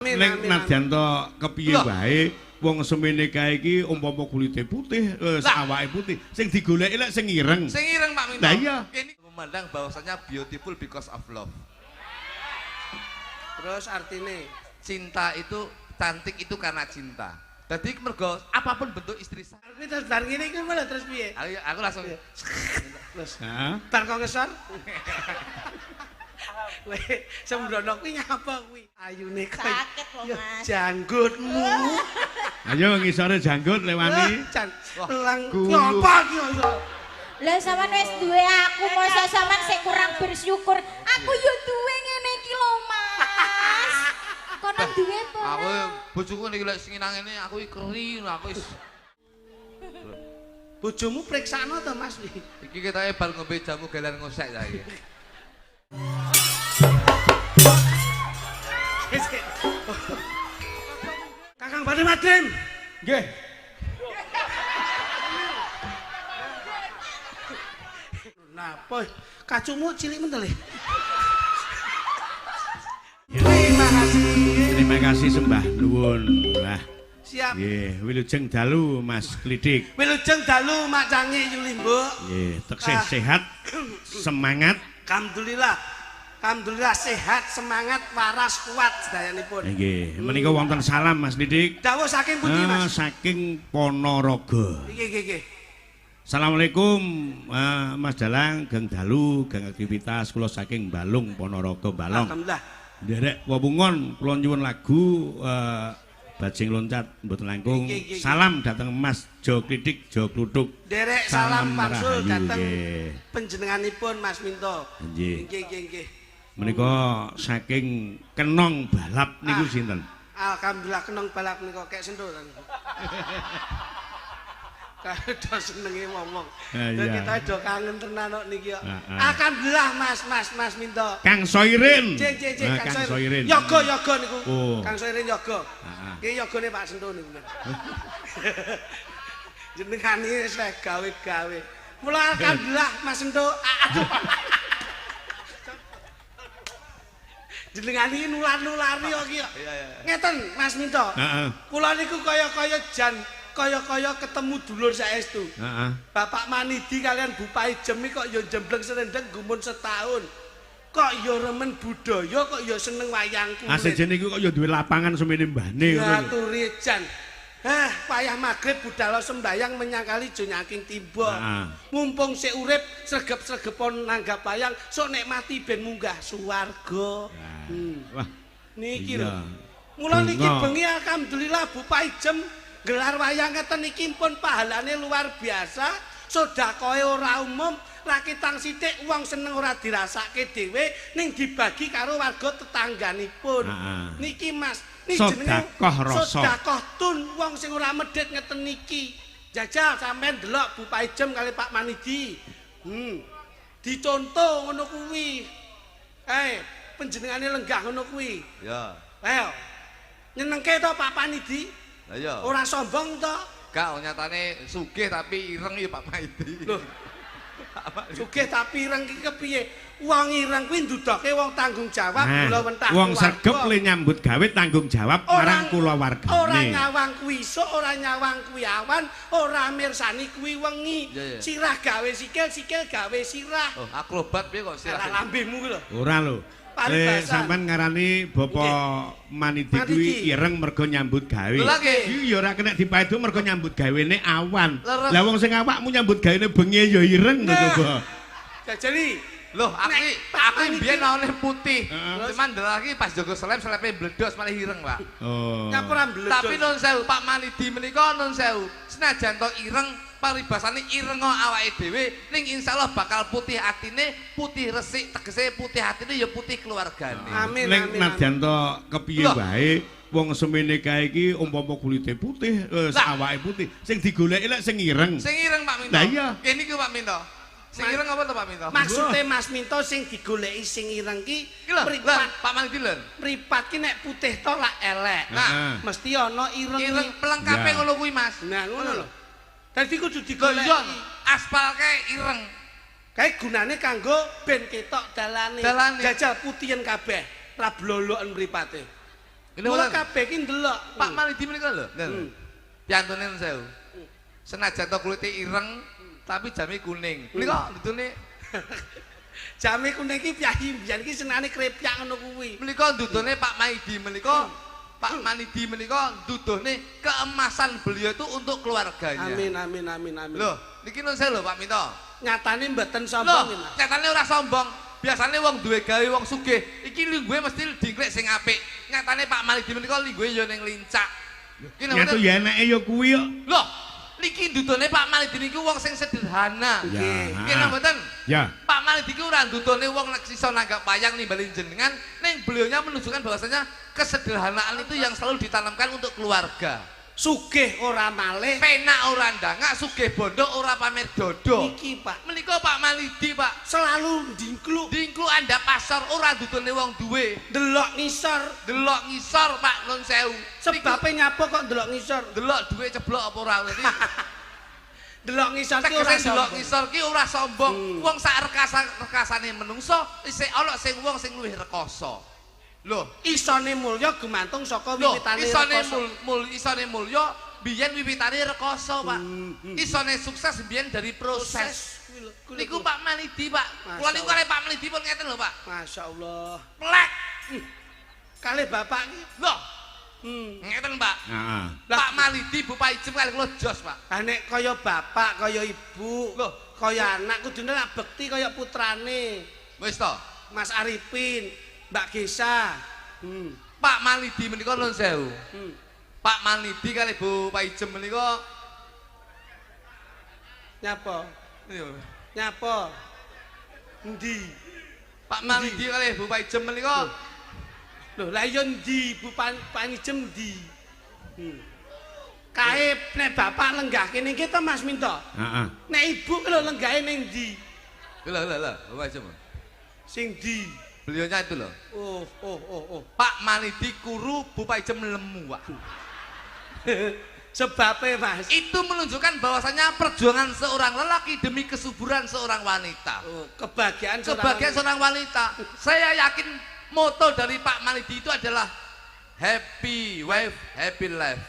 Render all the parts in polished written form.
Ning nadyan to kepiye wae wong semene kae iki umpama kulite putih, awake putih, sing digoleki lek sing ireng. Sing ireng Pak Minto. Lah iya. Ini memandang bahwasanya beautiful because of love. Terus artine cinta itu cantik itu karena cinta. Jadi mergo apapun bentuk istri saya. Kuwi terus bar ngene iki malah terus piye? Aku langsung terus. Heeh. Bar kok ngesor. Weh, sembrono kuwi nyapa kuwi? Ayune sakit lho, Mas. Janggutmu. Ayo ngisore janggut lewani. Lang nyapa iki kok. Lah sampean wis duwe aku, mosok sampean sik kurang bersyukur. Aku yo duwe ngene iki lho, Mas. Kono duwe apa? Aku bojoku niki lek sing nang ngene aku iki keri, aku wis. Bojomu priksano to, Mas? Iki ketoke bar ngombe jamu galan ngosek ta iki. Kakang Bani Madrim. Nggih. Napa kacumu cilik men to, Le? Terima kasih. Terima kasih sembah nuwun. Wah. Siap. Nggih, wilujeng dalu Mas Klidik. Wilujeng dalu Mak Cangi Yulimbuk. Nggih, teksih sehat, semangat. Alhamdulillah. Alhamdulillah sehat, semangat, waras, kuat sedayanipun. Nggih, menika wonten salam Mas Klidik. Dawuh saking pundi Mas? Saking Ponorogo. Nggih, nggih, nggih. Assalamualaikum Mas Dalang, geng dalu, geng aktivitas kula saking Balung Ponorogo Balong. Alhamdulillah. Nderek wewungon kula nyuwun lagu Bajing Loncat mboten langkung. Salam dhateng Mas Jo Klidik Jo Kluthuk. Nderek salam pangsul dhateng panjenenganipun Mas Minto. Nggih. Nggih, nggih, nggih. Menika saking Kenong Balap niku sinten? Alhamdulillah Kenong Balap niku kek sentuh. Kae do senenge wong-wong. Kita do kangen tenan kok niki kok. Alhamdulillah Mas, Mas, Mas Minto. Kang Soirin. Cek, Kang Soirin. Yoga, yoga niku. Kang Soirin yoga. Iki yogane Pak Sentuh niku. Jenengan iki wis gawe-gawe. Mula alhamdulillah Mas Sentuh. Aduh. Jenengan iki nular-nulari kok iki. Ngeten Mas Minto. Heeh. Kula niku kaya-kaya jan kaya-kaya ketemu dulur saestu. Heeh. Bapak Manidi kalian Bu Paijem kok ya jembleng serendeng gumun setahun. Kok ya remen budaya, kok ya seneng wayang kulit. Asejene iku kok ya duwe lapangan semene mbahne ngono. Ngaturi jan. Hah, payah magrib budal sembayang menyangkali jo nyaking timba. Mumpung sik urip sregep-sregepon nanggap wayang, sok nek mati ben munggah suwarga. Wah. Niki lho. Mula niki bengi alhamdulillah Bu Paijem gelar wayang ngeten iki pun pahalane luar biasa, sedekahe ora umum, raketang sithik wong seneng ora dirasake dhewe ning dibagi karo warga tetangganipun. Niki Mas, niki jenenge sedekah rasa. Sedekah tun wong sing ora medhit ngeten niki. Jajal sampean delok Bu Paijem kali Pak Manidi. Dicontoh ngono kuwi. Panjenengane lenggah ngono kuwi. Ya. Ayo. Nyenengke to Pak Manidi? Iya. Ora sombong to? Gak, nyatane sugih tapi ireng ya Pak Maidi. Loh. Sugih tapi ireng iki kepiye? Wong ireng kuwi ndudoke wong tanggung jawab kula wentah. Wong sregep le nyambut gawe tanggung jawab marang kulawargane. Ora nyawang kuwi isuk, ora nyawang kuwi awan, ora mirsani kuwi wengi. Sirah gawe sikil, sikil gawe sirah. Oh, akrobat piye kok sirah? Lah lambemu kuwi lho. Ora lho. Sampean ngarani Bapak Manidi kuwi ireng mergo nyambut gawe. Iki ya ora kena dipaedu mergo nyambut gawene awan. Lah wong sing awakmu nyambut gawene bengi ya ireng to coba. Jajali. Loh, aku mbiyen awane putih. Cuman ndelok iki pas jaga seleb selepe mbledos malah ireng, Pak. Oh. Nyapa mbledos. Tapi nun sewu Pak Manidi menika nun sewu. Senajan to ireng paribasane ireng awake dhewe ning insyaallah bakal putih atine, putih resik tegese putih atine ya putih keluargane. Amin. Ning nadyan to kepiye wae wong semene kae iki umpama kulite putih, awake putih, sing digoleki lek sing ireng. Sing ireng Pak Minto. Lah iya. Kene iki Pak Minto. Sing ireng apa to Pak Minto? Maksude Mas Minto sing digoleki sing ireng ki mripat Pak Manidi lho. Mripat ki nek putih to lak elek. Nah, mesti ana ireng. Ireng pelengkape ngono kuwi Mas. Nah, ngono lho. Dadi kudu digoleki. Aspal kae ireng. Kae gunane kanggo ben ketok dalane. Jajal putihen kabeh. Ra bloloken mripate. Mula kabeh ki ndelok. Pak Malidi menika lho. Piantune sewu. Senajan to kulite ireng tapi jame kuning. Menika ndutune jame kuning iki piyayi mbiyen iki senane krepyak ngono kuwi. Menika ndutune Pak Maidi menika Pak Manidi menika nduduhne keemasan beliau itu untuk keluarganya. Amin amin amin amin. Loh, niki nun sewu lho Pak Minto. Nyatane mboten sombong iki, Mas. Nyatane ora sombong. Biasane wong duwe gawe wong sugih, iki lungguhe mesti dingklek sing apik. Nyatane Pak Malidi menika lungguhe ya ning lincak. Iki nyatu ya enake ya kuwi kok. Loh, niki ndudone Pak Malidi niku wong sing sederhana. Nggih. Nggih napa mboten? Ya. Pak Malidi ku ora ndudone wong nek iso nanggap wayang nimbali jenengan, ning beliaunya menunjukkan bahwasanya kesederhanaan itu yang selalu ditanamkan untuk keluarga. Sugih ora malih, penak ora ndangak, sugih bondo ora pamer dodo. Niki Pak. Menika Pak Malidi Pak selalu ndingkluk. Ndingkluk andhap pasar ora ndudune wong duwe. Delok ngisor, delok ngisor Pak nun sewu. Sebabe nyapa kok delok ngisor? Delok duwe ceblok apa ora ngerti. Delok ngisor ki ora delok ngisor ki ora sombong. Wong sak rekasane menungso isih ana sing wong sing luwih rekoso. Loh, isone mulya gumantung saka wiwitane rekoso. Isone mulya biyen wiwitane rekoso, Pak. Isone sukses biyen dari proses. Niku Pak Malidi, Pak. Kula niku kalih Pak Malidi pun ngeten lho, Pak. Masyaallah. Plek. Kalih bapak iki. Loh. Ngeten, Pak. Heeh. Pak Malidi Bu Paijem kalih kula jos, Pak. Lah nek kaya bapak, kaya ibu, loh, kaya anak kudune lak bekti kaya putrane. Wis to. Mas Arifin, Mbak Gesa. Pak Malidi menika nuwun sewu. Pak Malidi kalih Bu Paijem menika nyapa? Nyapa? Endi? Pak Malidi kalih Bu Paijem menika lho, lah iya endi Bu Paijem endi? Kae nek bapak lenggah kene iki to Mas Minto. Heeh. Nek ibu ki lho lenggahe ning endi? Lho lho lho, Bu Paijem. Sing ndi? Beliaunya itu loh. Oh, oh, oh, oh. Pak Malidi kuru, Bu Paijem lemu, Pak. Sebabnya, Mas. Itu menunjukkan bahwasanya perjuangan seorang lelaki demi kesuburan seorang wanita. Oh, kebahagiaan seorang wanita. Saya yakin moto dari Pak Malidi itu adalah happy wife, happy life.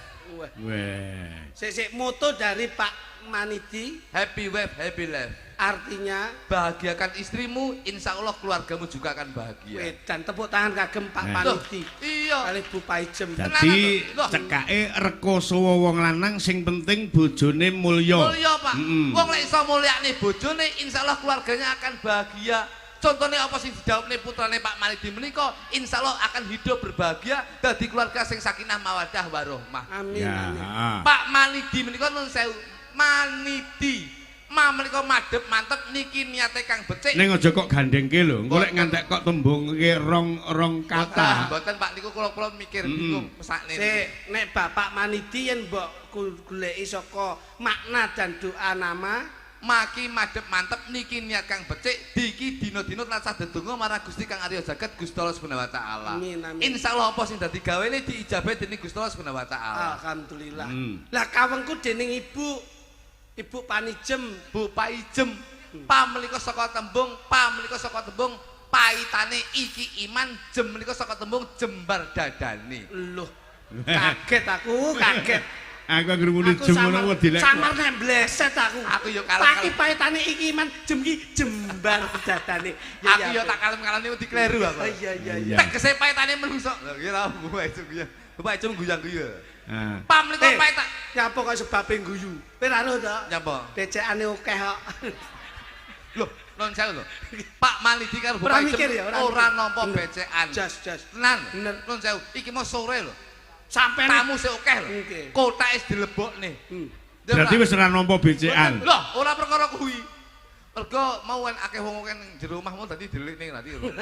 Weh. Sik moto dari Pak Manidi, happy wife, happy life. Artinya bahagiakan istrimu, insya Allah keluargamu juga akan bahagia. Dan tepuk tangan kagem Pak Paniti. Iya. Kalih Bu Paijem. Dadi cekake rekoso wong lanang sing penting bojone mulya. Mulya, Pak. Wong lek iso mulyakne bojone, insya Allah keluarganya akan bahagia. Contohnya apa sing didhawuhne putrane Pak Malidi menika, insya Allah akan hidup berbahagia dadi keluarga sing sakinah mawaddah warahmah. Amin, ya, amin. Pak Malidi menika nun sewu, Manidi. Ma menika madhep mantep niki niate kang becik. Ning aja kok gandengke lho, engko lek ngantek kok tembungke rong kata. Mboten Pak niku kula-kula mikir bingung mesakne. Sik, nek Bapak Manidi yen mbok goleki saka makna dan doa nama maki madhep mantep niki niat kang becik diki dina-dina tansah dedonga marang Gusti Kang Arya Jagat Gusti Allah Subhanahu wa taala. Amin amin. Insyaallah apa sing dadi gawene diijabahi dening Gusti Allah Subhanahu wa taala. Alhamdulillah. Lah kawengku dening Ibu Ibu Panijem, Bu Paijem, pa menika saka tembung, pa menika saka tembung paitane iki iman, jem menika saka tembung jembar dadane. Loh, kaget aku, kaget. Aku anggere muni jem ngono wedi lek. Samar nek bleset aku. Aku yo kalem. Paki paitane iki iman, jem iki jembar dadane. Aku yo tak kalem-kalem wedi kleru aku. Iya iya iya. Tegese paitane menungso. Lho iki ra Bu Paijem ya. Bu Paijem guyang-guyu. Pam menika paitan. Nyapa kok sebabe guyu? Kowe ra roh to? Nyapa? Becekane akeh kok. Loh, non sewu lho. Pak Malidi karo Bu Paijem ora nampa becekan. Jos, jos. Tenan. Non sewu, iki mau sore lho. Sampai tamu sik akeh lho. Kotake wis dilebokne. Berarti wis ora nampa becekan. Loh, ora perkara kuwi. Mergo mau akeh wong akeh ning jero omahmu dadi delikne nanti lho.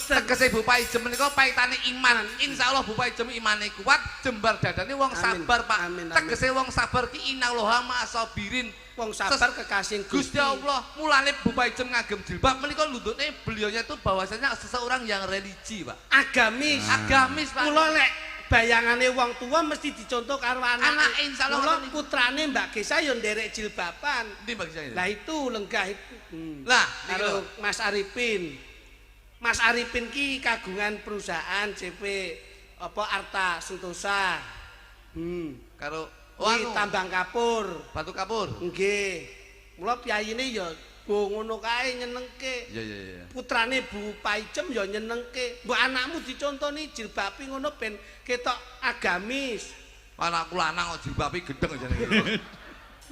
Tegese Bu Paijem menika paitane iman. Insyaallah Bu Paijem imane kuat, jembar dadane wong sabar, Pak. Tegese wong sabar ki innallaha ma'asabirin. Wong sabar kekasih Gusti Allah. Mulane Bu Paijem ngagem jilbab menika lundutne beliaunya itu bahwasanya seseorang yang religi, Pak. Agamis. Agamis, Pak. Mula lek bayangane wong tua mesti dicontoh karo anak. Anak insyaallah putrane Mbak Gesa yo nderek jilbaban. Endi Mbak Gesa? Lah itu lenggah itu. Lah karo Mas Arifin. Mas Arifin ki kagungan perusahaan CV Apa Arta Sentosa. Karo kuwi tambang kapur. Batu kapur. Nggih. Mula piyayine ya ngono kae nyenengke. Iya iya iya. Putrane Bu Paijem ya nyenengke. Mbok anakmu dicontoni jilbabi ngono ben ketok agamis. Anakku lanang kok jilbabi gendeng jane.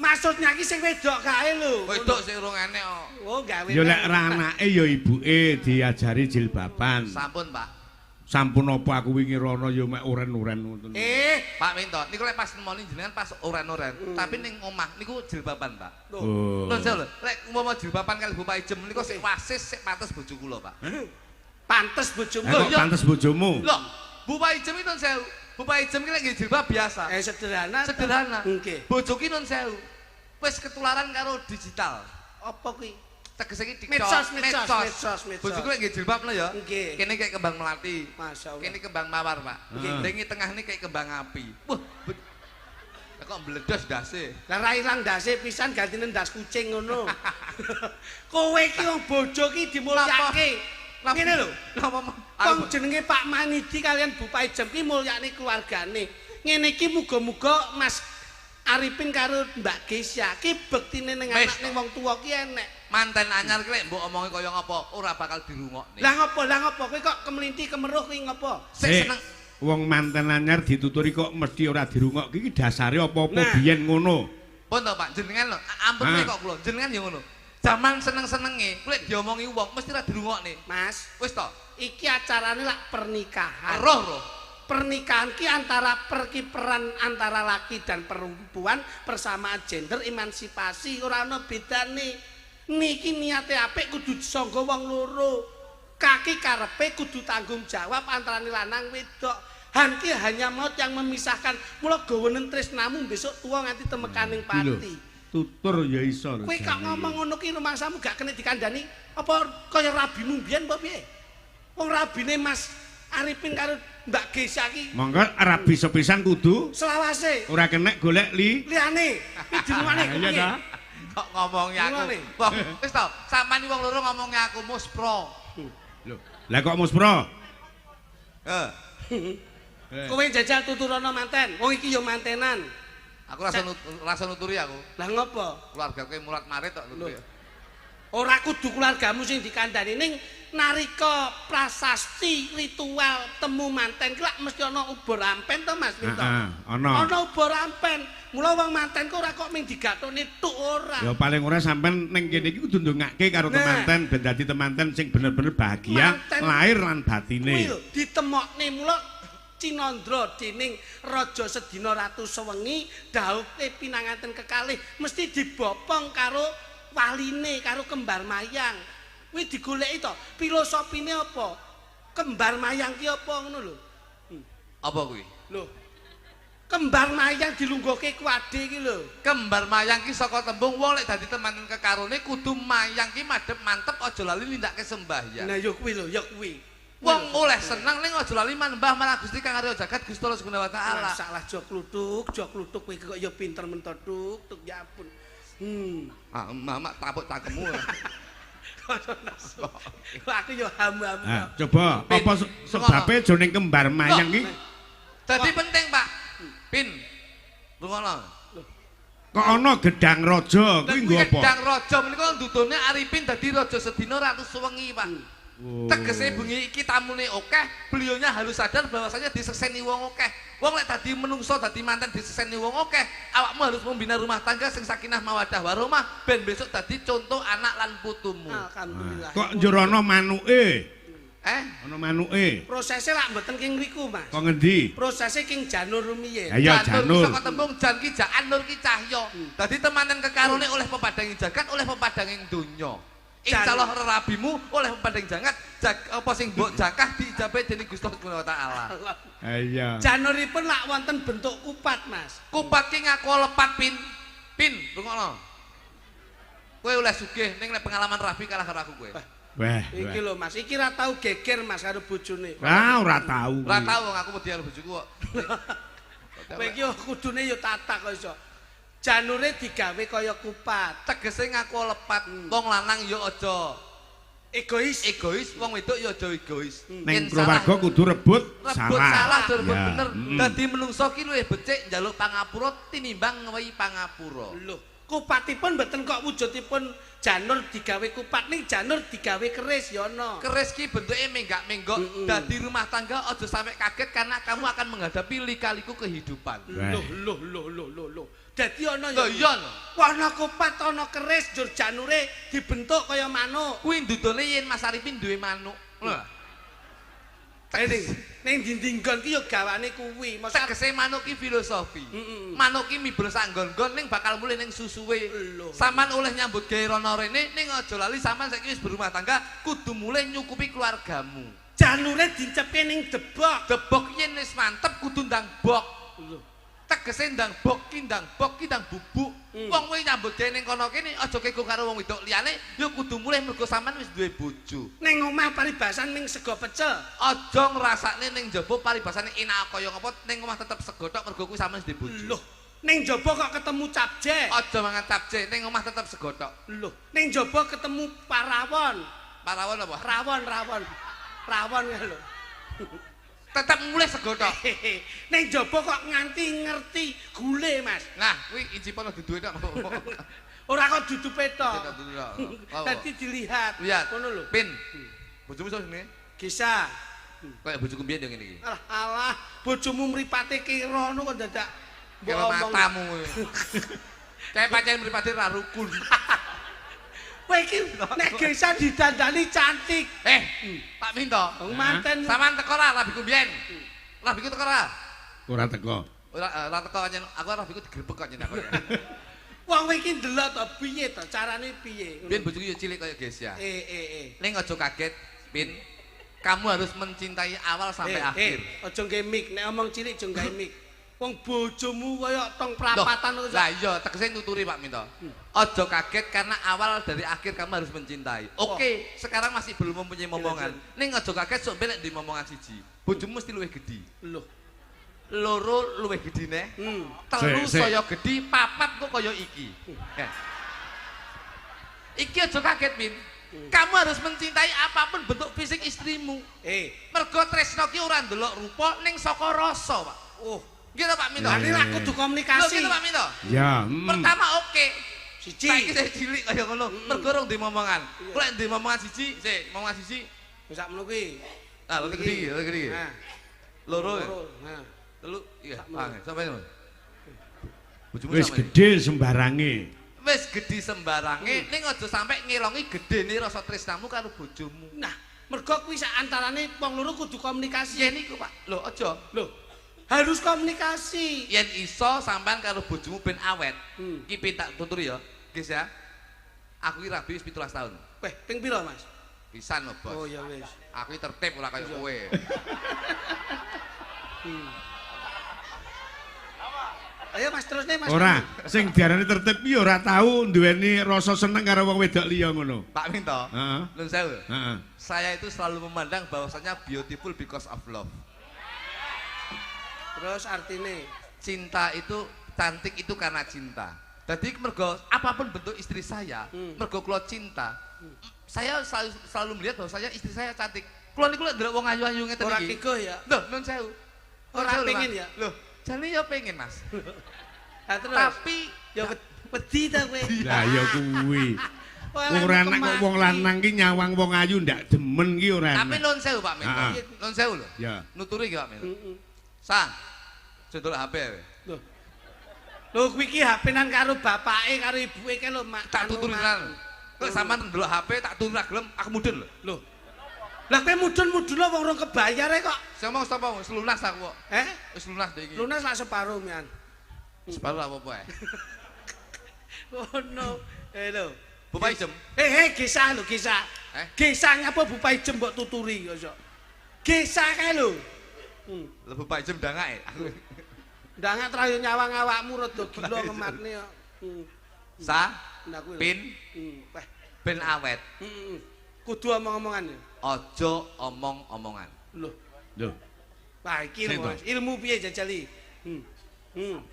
Maksudnya iki sing wedok kae lho. Wedok sing urung enek kok. Oh, gawe. Ya lek ra anake ya ibuke diajari jilbaban. Sampun, Pak. Sampun apa aku wingi rono ya mek uren-uren ngoten. Pak Minto, niku lek pas nemoni jenengan pas uren-uren, tapi ning omah niku jilbaban, Pak. Oh. Lho, lho, lek umpama jilbaban kali Bu Paijem niku sik wasis sik pantes bojo kula, Pak. Pantes bojomu. Kok pantes bojomu? Lho, Bu Paijem iki nun sewu. Bu Paijem ki lek nggih jilbab biasa. Sederhana. Sederhana. Nggih. Bojo ki nun sewu. Wis ketularan karo digital. Apa kuwi? Tegese iki TikTok, medsos. Bojoku lek nggih jilbab lho ya. Nggih. Kene kayak kembang melati. Masyaallah. Kene kembang mawar, Pak. Nggih. Ning tengah ini kayak kembang api. Wah, kok mbledos ndase. Lah ra ilang ndase pisan gantine ndas kucing ngono. Kowe iki wong bojo ki dimulyake. Ngene lho. Napa? Wong jenenge Pak Manidi kalian Bu Paijem ki mulyakne keluargane. Ngene iki muga-muga Mas Arifin karo Mbak Gesya ki bektine ning anak ning wong tuwa ki enek. Manten anyar ki lek mbok omongi kaya ngapa ora bakal dirungokne. Lah ngopo? Lah ngopo? Kowe kok kemelinti kemeruh kuwi ngopo? Sik seneng wong manten anyar dituturi kok mesti ora dirungokke iki dasare apa-apa biyen ngono. Pun to Pak, jenengan lho, ampun kok kula, jenengan ya ngono. Jaman seneng-senenge lek diomongi wong mesti ora dirungokne. Mas, wis to. Iki acarane lak pernikahan. Roh. Pernikahan ki antara perkiperan antara laki dan perempuan, persamaan gender, emansipasi, ora ana bedane. Niki niate apik kudu disangga wong loro. Kaki karepe kudu tanggung jawab antarane lanang wedok. Han ki hanya maut yang memisahkan. Mula gawenen tresnamu besok tuwa nganti temekaning pati. Tutur ya iso. Kowe kok ngomong ngono ki rumangsamu gak kena dikandani apa kaya rabimu mbiyen apa piye? Wong rabine Mas Arifin karo Mbak Gesya ki. Monggo rabi sepisan kudu selawase. Ora kenek golek liyane. Iki dirungokne piye? Kok ngomongi aku. Wong wis to, sampean wong loro ngomongi aku muspro. Lho, lah kok muspro? Heeh. Kowe jajal tuturana manten. Wong iki ya mantenan. Aku rasa nuturi aku. Lah ngopo? Keluarga kowe murat marit tok nuturi. Ora kudu keluargamu sing dikandani ning narika prasasti ritual temu manten ki lak mesti ana ubur ampen to Mas Minto. Heeh, ana. Ana ubur ampen. Mula wong manten ku ora kok ming digathukne tuk ora. Ya paling ora sampean ning kene iki kudu ndongake karo temanten ben dadi temanten sing bener-bener bahagia lahir lan batine. Kuwi lho ditemokne mula Cinandra dening Raja Sedina Ratu Sewengi dhaupe pinanganten kekalih mesti dibopong karo waline karo kembar mayang. Kuwi digoleki to, filosofine apa? Kembar mayang ki apa ngono lho. Apa kuwi? Lho. Kembar mayang dilungguhke kuwade iki lho. Kembar mayang ki saka tembung wong lek dadi teman kekarone kudu mayang ki madhep mantep aja lali nindakake sembahyang. Nah ya kuwi lho, ya kuwi. Wong oleh seneng ning aja lali manembah marang Gusti Kang Arya Jagat Gusti Allah Subhanahu wa taala. Salah jok kluthuk kowe kok ya pinter mentok tuk tuk ya ampun. Ah, mamak tapuk cangkemmu. Aku yo hamu-hamu. Coba apa sebabe aja ning kembar mayang iki? Dadi penting, Pak. Pin. Rungono. Kok ana gedang raja kuwi nggo apa? Gedang raja menika ndudune Arifin dadi raja sedina Ratu Suwengi, Pak. Tegese bengi iki tamune akeh, beliaunya harus sadar bahwasanya disekseni wong akeh. Wong lek dadi menungso dadi manten disekseni wong akeh, awakmu harus membina rumah tangga sing sakinah mawaddah warahmah ben besok dadi contoh anak lan putumu. Alhamdulillah. Kok njur ana manuke? Ana manuke. Prosese lak mboten king ngriku, Mas. Kok ngendi? Prosese king Janur rumiyin. Ya Janur. Saka tembung jan ki jaan nur ki cahya. Dadi temanen kekarone oleh pepadanging jagat, oleh pepadanging donya. Insyaallah rabimu oleh pepadang jagat, apa sing mbok jakah diijabahi dening Gusti Allah Taala. Iya. Januripun lak wonten bentuk kupat, Mas. Kupat ki ngaku lepat pin. Pin, rungokno. Kowe oleh sugih ning nek pengalaman rabi kalah karo aku kowe. Wah, iki lho Mas, iki ra tau geger Mas karo bojone. Ah, ora tau. Ora tau wong aku wedi karo bojoku kok. Kowe iki kudune ya tatak kok iso. Janure digawe kaya kupat. Tegese ngaku lepat. Wong lanang ya aja Egois. Egois wong wedok ya aja egois. Ning keluarga kudu rebut salah. Rebut salah, rebut bener. Dadi menungso ki luwih becik njaluk pangapura tinimbang ngewehi pangapura. Lho, kupatipun mboten kok wujudipun janur digawe kupat ning janur digawe keris ya ana. Keris ki bentuke menggak-menggok. Dadi rumah tangga aja sampai kaget karena kamu akan menghadapi lika-liku kehidupan. Loh loh loh loh loh loh. Dadi ana ya. Lho iya lho. Ana kupat ana keris njur janure dibentuk kaya manuk. Kuwi ndudone yen Mas Arifin duwe manuk. Lho. Ning dinding nggon ki ya gawane kuwi. Tegese manuk ki filosofi. Manuk ki miber sak nggon-nggon ning bakal mulih ning susuwe. Sampeyan oleh nyambut gawe rono rene ning aja lali sampeyan saiki wis berumah tangga kudu mulih nyukupi keluargamu. Janure dincepke ning debok. Debok yen wis mantep kudu ndang bok. Tegese ndang bok ki ndang bok ki ndang bubuk. Wong kowe nyambut gawe ning kono kene aja kego karo wong wedok liyane ya kudu mulih mergo sampean wis duwe bojo. Ning omah paribasan ming sego pecel. Aja ngrasakne ning jaba paribasane enak kaya ngapa ning omah tetep sego tok mergo kuwi sampean wis duwe bojo. Loh, ning jaba kok ketemu capje. Aja mangan capje, ning omah tetep sego tok. Loh, ning jaba ketemu parawon. Parawon apa? Rawon, rawon. Rawon lho. Tetep mulih sego tok. Ning jaba kok nganti ngerti gule, Mas. Nah, kuwi icipono duduhe tok. Ora kok dudupe tok. Dadi dilihat. Ngono lho. Pin. Bojomu sapa jenenge? Gisa. Kayak bojoku mbiyen yo ngene iki. Alah, alah, bojomu mripate kira ngono kok dadak mbok omong matamu. Kayak pancen mripate ra rukun. Kowe iki nek Gesa didandani cantik. Pak Minto. Wong manten. Sampeyan teko ra rabiku mbiyen? Rabiku teko ra? Ora teko. Ora teko pancen aku rabiku digrebek kok nyen aku. Wong kowe iki ndelok to piye to carane piye? Biyen bojoku yo cilik kaya Gesa. Ning aja kaget, Pin. Kamu harus mencintai awal sampai akhir. Aja nggae mic, nek omong cilik aja nggae mic. Wong bojomu kaya tong prapatan kok. Lah iya, tegese nuturi Pak Minto. Aja kaget karena awal dari akhir kamu harus mencintai. Oke, sekarang masih belum mempunyai momongan. Ning aja kaget sok ben nek di momongan siji. Bojomu mesti luwih gedhi. Loh. Loro luwih gedhi neh. Telu saya gedhi, papat kok kaya iki. Iki aja kaget, Min. Kamu harus mencintai apapun bentuk fisik istrimu. Mergo tresno ki ora ndelok rupa ning saka rasa, Pak. Oh. Gitu Pak Minto. Lah ini kudu komunikasi. Lho gitu Pak Minto. Ya. Pertama oke. Siji. Saiki saya cilik kaya ngono. Mergo rong duwe momongan. Kok lek duwe momongan siji, sik, momongan siji. Wis sakmono kuwi. Ah, lho gede, lho gede. Nah. Loro. Nah. Telu, iya, sampe. Bojomu wis gedhe sembarange. Wis gedhe sembarange, ning aja sampe ngelongi gedene rasa tresnamu karo bojomu. Nah, mergo kuwi sak antarane wong loro kudu komunikasi. Yen iku, Pak. Lho, aja. Lho. Harus komunikasi. Yen iso sampean karo bojomu ben awet. Ki pin tak tuturi ya. Guys ya. Aku ki rabi wis 17 tahun. Weh, ping pira, Mas? Pisan lho, Bos. Oh ya wis. Aku ki tertib ora kaya kowe. Ayo Mas terusne Mas. Ora, sing diarani tertib ki ora tau duweni rasa seneng karo wong wedok liya ngono. Pak Minto. Heeh. Nun sewu. Heeh. Saya itu selalu memandang bahwasanya beautiful because of love. Terus artine cinta itu cantik itu karena cinta. Jadi mergo apapun bentuk istri saya, mergo kula cinta. Saya selalu melihat bahwa saya istri saya cantik. Kula niku lek ndelok wong ayu-ayu ngeten iki. Ora kego ya. Lho, nun sewu. Ora pengen ya? Lho, jane ya pengen, Mas. Lah terus. Tapi ya wedi ta kowe. Lah ya kuwi. Ora enak kok wong lanang ki nyawang wong ayu ndak demen ki ora enak. Tapi nun sewu Pak Minto. Nun sewu lho. Ya. Nuturi iki Pak Minto. Sang. Contoh HP. Lho. Lho kuwi iki HP-nan karo bapake karo ibuke kae lho Mak. Tak tuturi tenan. Kok sampean ndelok HP tak tuturi ra gelem aku mudun lho. Lho. Lah kowe mudun-mudun wong rong kebayare kok. Sing ngomong sapa wis lunas aku kok. Eh? Wis lunas ndek iki. Lunas lak separo mian. Separo lak apa-apa ae. Ngono. Lho. Bupa Ijem. Gesah lho, gesah. Gesah ngapa Bupa Ijem mbok tuturi kok iso. Gesah kae lho. Lho Bupa Ijem ndangake aku. Ndangak terayo nyawang awakmu rada gila kematne kok. Sa. Pin. Ben awet. Kudu omong-omongan ya. Aja omong-omongan. Lho. Lho. Wah iki lho Mas, ilmu piye jajali?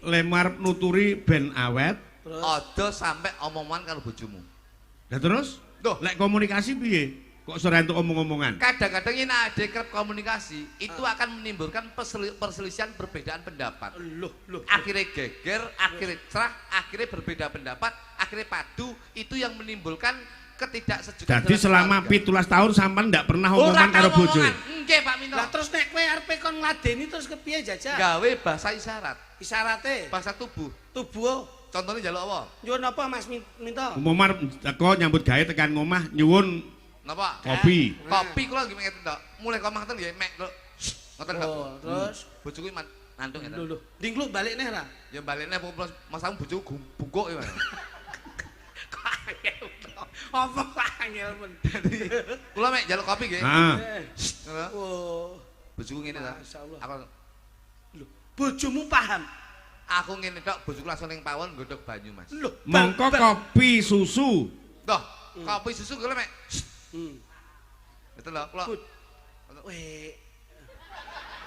Lemar nuturi ben awet. Aja sampe omong-omongan karo bojomu. Lah terus? Loh, lek komunikasi piye? Kok ora entuk omong-omongan? Kadang-kadang yen ade kerep komunikasi itu akan menimbulkan perselisihan perbedaan pendapat. Loh, loh. Akhirnya geger, akhirnya cerah, akhirnya berbeda pendapat, akhirnya padu, itu yang menimbulkan ketidaksejukan. Jadi selama 17 tahun sampean ndak pernah omongan karo bojo. Nggih, Pak Minto. Lah terus nek kowe arepe kon ngladeni terus kepiye jajal? Gawe bahasa isyarat. Isyarate? Bahasa tubuh. Tubuh. Contohnya njaluk apa? Nyuwun apa Mas Minto? Umpama teko nyambut gawe tekan ngomah nyuwun napa? Kopi. Kopi kula nggih ngeten tok. Mulai komah ngoten nggih mek lho. Ngoten tok. Oh, terus bojoku mantuk ngeten. Lho lho, dingkluk balik neh ra? Ya balik neh Mas aku bojoku bungkuk ya. Kok angel to. Apa kok angel men. Kula mek njaluk kopi nggih. Heeh. Ngono. Oh. Bojoku ngene ta. Masyaallah. Aku lho, bojomu paham. Aku ngene tok, bojoku langsung ning pawon nggodhog banyu, Mas. Lho, mongko kopi susu. Toh, kopi susu kula mek. Itu lho, kula. Weh.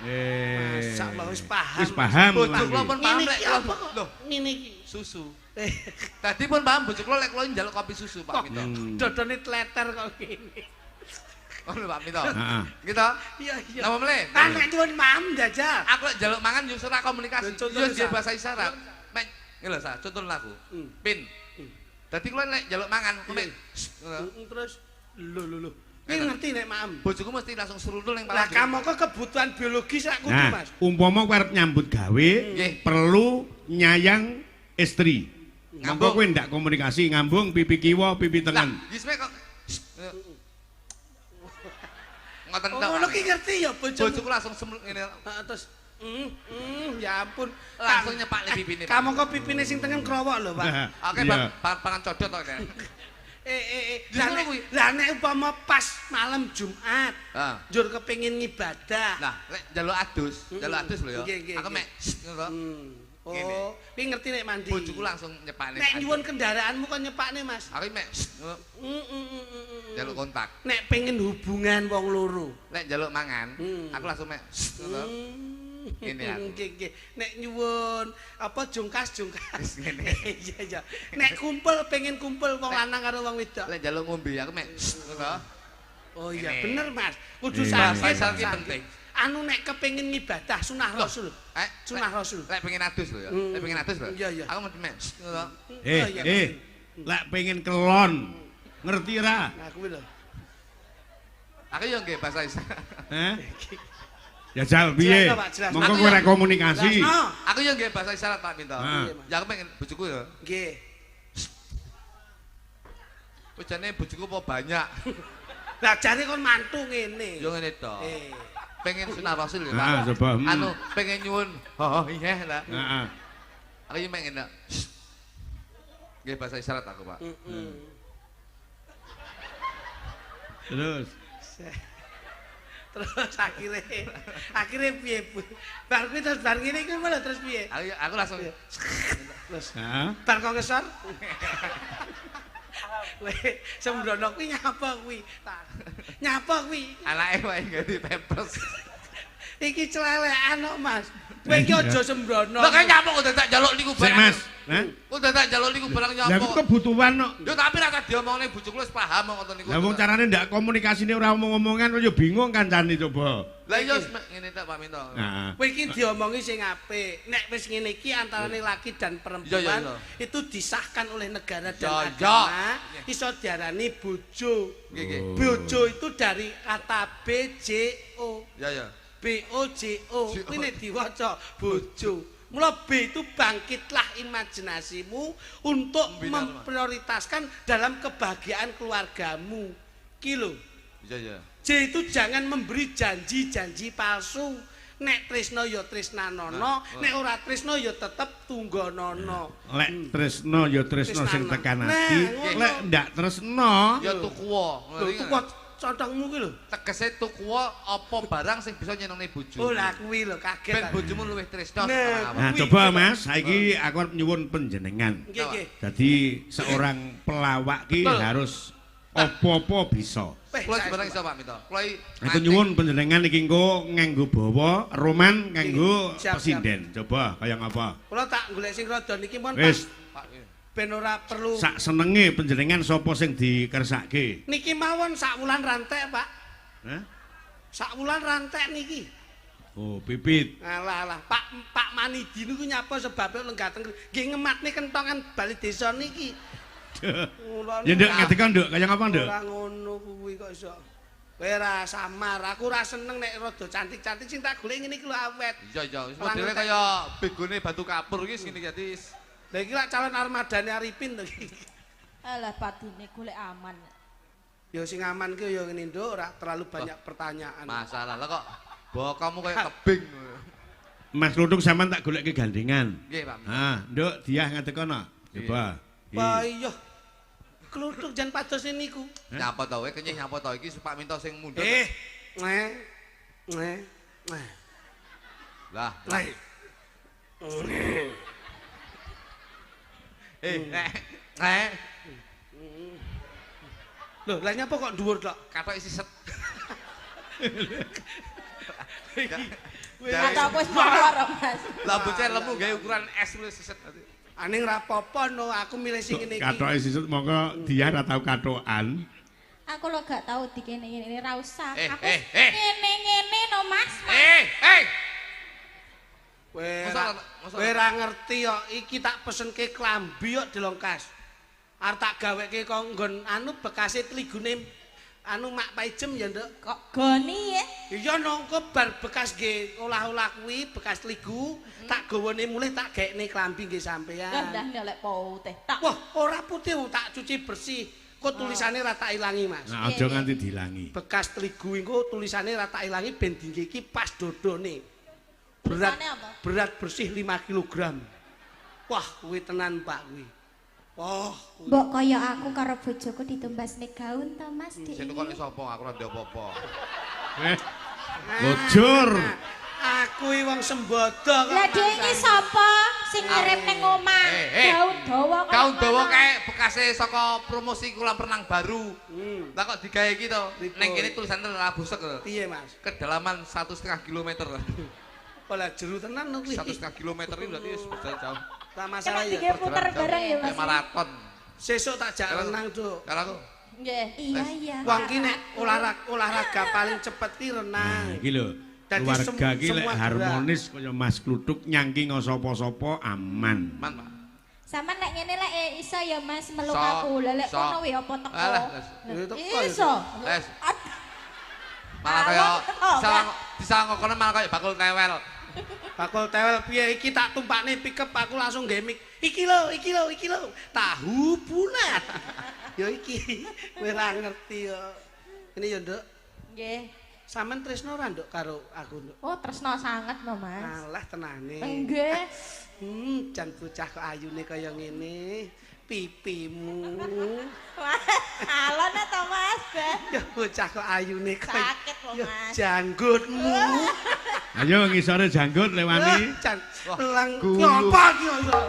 Masyaallah wis paham. Wis paham. Bojo kula pun paham lek lho, ngene iki susu. Tadi pun paham bojo kula lek kula njaluk kopi susu, Pak Minto. Dodone tleter kok ngene. Ngono Pak Minto. Heeh. Gitu. Iya, iya. Napa mleh? Ah nek nyuwun maem jajal. Aku lek njaluk mangan yo ora komunikasi. Yo nggih bahasa isyarat. Mek ngene lho, Sa, contoh aku. Pin. Dadi kula lek njaluk mangan, mek terus lho lho lho. Kowe ngerti nek maem. Bojoku mesti langsung serundul ning pala. Lah kamangka kebutuhan biologis sak kudu, Mas. Umpama kowe arep nyambut gawe, perlu nyayang istri. Mongko kowe ndak komunikasi ngambung pipi kiwa, pipi tengen. Lah, wis kok ngoten tok. Ngono ki ngerti ya bojoku. Bojoku langsung semlut ngene. Heeh, terus ya ampun, langsung nyepakne pipine. Kamangka pipine sing tengen krowok lho, Pak. Oke, pangan codot tok kene. Lah nek umpama pas malam Jumat, njur kepengin ngibadah. Lah, lek njaluk adus, njaluk adus lho ya. Aku mek ngono. Oh, kuwi ngerti nek mandi. Bojoku langsung nyepakne. Nek nyuwun kendaraanmu kon nyepakne, Mas. Aku mek njaluk kontak. Nek pengen hubungan wong loro. Nek njaluk mangan, aku langsung mek ngono. Ngene aku. Nggih, nggih. Nek nyuwun apa jungkas-jungkas. Ngene. Iya, iya. Nek kumpul pengen kumpul wong lanang karo wong wedok. Lek njaluk ngombe aku mek ngono. Oh iya, bener Mas. Kudu sakit penting. Anu nek kepengin ngibadah sunah Rasul. Sunah Rasul. Lek pengen adus lho ya. Lek pengen adus lho. Aku mesti mek ngono. Lek pengen kelon. Ngerti ra? Nah kuwi lho. Aku yo nggih bahasa isyarat. Heh. Jajal piye? Monggo kowe rek komunikasi. Aku yo nggih bahasa isyarat Pak Minto. Ya aku pengen bojoku ya. Nggih. Wis jane bojoku apa banyak. Lah jane kon mantu ngene. Yo ngene to. Pengen sunah Rasul ya, Pak. Coba. Anu pengen nyuwun. Oh iya lah. Heeh. Aku yo pengen nggih bahasa isyarat aku, Pak. Terus. Terus akhirnya piye Bu? Bar kuwi terus bar ngene iki malah terus piye? Aku langsung terus. Bar kok ngesor. Weh, sembrono kuwi nyapa kuwi? Nyapa kuwi? Anake wae ganti pampers. Iki celelekan kok, Mas. Kowe iki aja sembrono. Lah kaya nyapa kok dadak njaluk niku barang. Mas, heh? Kok dadak njaluk niku barang nyapa? Lah iku kebutuhan kok. Yo tapi ra diomongne bojoku wis paham kok ngoten niku. Lah wong carane ndak komunikasine ora omong-omongan yo bingung kancane coba. Lah iya ngene tok Pak Minto. Heeh. Kowe iki diomongi sing apik. Nek wis ngene iki antarane laki dan perempuan itu disahkan oleh negara dan agama, iso diarani bojo. Nggih, nggih. Bojo itu dari kata B J O. Ya ya. B O J O. Kuwi nek diwaca bojo. Mula B itu bangkitlah imajinasimu untuk memprioritaskan dalam kebahagiaan keluargamu. Ki lho. Iya iya. J itu jangan memberi janji-janji palsu. Nek tresno ya tresnanono, nek ora tresno ya tetep tunggonono. Lek tresno ya tresno sing tekan ati, lek ndak tresno ya tukuwa. Lho tukuwa contongmu kuwi lho. Tegese tukuwa apa barang sing bisa nyenengne bojomu. Oh lah kuwi lho kaget. Ben bojomu luwih tresno. Nah, coba Mas, saiki aku arep nyuwun panjenengan. Nggih, nggih. Dadi seorang pelawak ki harus apa-apa bisa. Kula sebarang iso Pak Minto. Kula aku nyuwun panjenengan iki engko nganggo bawa roman nganggo pesinden. Coba kaya ngapa? Kula tak golek sing rada niki mon Pak. Wis. Pak. Ben ora perlu sak senenge panjenengan sapa sing dikersake? Niki mawon sak wulan rantek, Pak. Hah? Sak wulan rantek niki. Oh, pipit. Alah alah, Pak Manidi niku nyapa sebabe lenggah teng nggih ngematne kentongan bali desa niki. Ya nduk ngadeka nduk, kaya ngapa nduk? Ora ngono kuwi kok iso. Kowe ora samar, aku ora seneng nek rada cantik-cantik sing tak golek ngene iki lho awet. Iya iya, wis modele kaya begone batu kapur iki ngene iki dadi. Lha iki lak calon armadane Arifin to iki. Alah patine golek aman. Ya sing aman ki ya ngene nduk, ora terlalu banyak pertanyaan. Masalah lah kok bokomu kaya tebing. Mas Kluthuk sampean tak golekke gandengan. Nggih, Pak. Ha, nduk Diah ngadeka. Coba. Wah iya. Kluthuk jan pados niku. Nyapa to kowe kenyih nyapa to iki Pak Minto sing mundhut. Eh. Neh. Neh. Neh. Lah. Lah. Eh. Loh, lah nyapa kok dhuwur tok? Katok isi set. Katok wis mawar, Mas. Lah bocah lemu gawe ukuran S wis seset. Aning ra apa-apa no, aku milih sing ngene iki. Katoke sisut mongko dia ra tau katokan. Aku lho gak tau dikene ngene ra usah. Aku ngene-ngene no, Mas. Kowe ra ngerti kok iki tak pesenke klambi kok dilongkas. Arep tak gaweke kok nggon anu bekase tligune anu Mak Paijem ya, Nduk. Kok goni ya? Iya nongko bar bekas nggih olah-olah kuwi bekas tligu tak gawane mulih tak gaekne klambi nggih sampean. Lah ndak lek putih. Wah, ora putih wong tak cuci bersih. Kok tulisane ra tak ilangi, Mas. Nah, aja nganti diilangi. Bekas tligu engko tulisane ra tak ilangi ben dingge iki pas dodone. Berat bersih 5 kg. Wah, kuwi tenan Pak kuwi. Wah, mbok kaya aku karo bojoku ditumbasne gaun to, Mas. Sing tukone sapa? Aku ora ndek apa-apa. Bojor. Aku iki wong sembodo kok. Lah dhek iki sapa sing ngirim ning omah? Gaun dawa kaya. Gaun dawa kae bekase saka promosi kolam renang baru. Lah kok digawe iki to? Ning kene tulisane ora busek lho. Piye, Mas? Kedalaman 1,5 kilometer. Lah jeru tenan kuwi. 1,5 kilometer iki berarti wis berjalan jauh. Tak masalah ya. Kena puter bareng ya, Mas. Maraton. Sesuk tak jak renang, Duk. Karo aku. Nggih. Iya, iya. Wong ki nek olahraga paling cepet ki renang. Nah, iki lho. Keluarga ki lek harmonis kaya Mas Kluthuk nyangking sapa-sapa aman. Aman, Pak. Sampeyan lek ngene lek iso ya Mas meluk aku. Lah lek kono wae apa teko? Iso. Wes. Malah kaya disangko kono malah kaya bakul tewel. Bakul tewel piye iki tak tumpakne pickup aku langsung nggae mic. Iki lho, iki lho, iki lho. Tahu bulat. Ya iki kowe ora ngerti ya. Ini ya, Nduk. Nggih. Sampeyan tresno ora, Nduk, karo aku, Nduk? Oh, tresno sanget no, Mas. Alah tenane. Nggih. Jan bocah kok ayune kaya ngene. Pipimu. Alon ta, Mas? Ya bocah kok ayune kaya sakit lho, Mas. Janggutmu. Ayo ngisore janggut lewani. Jan elang ngapa iki kok.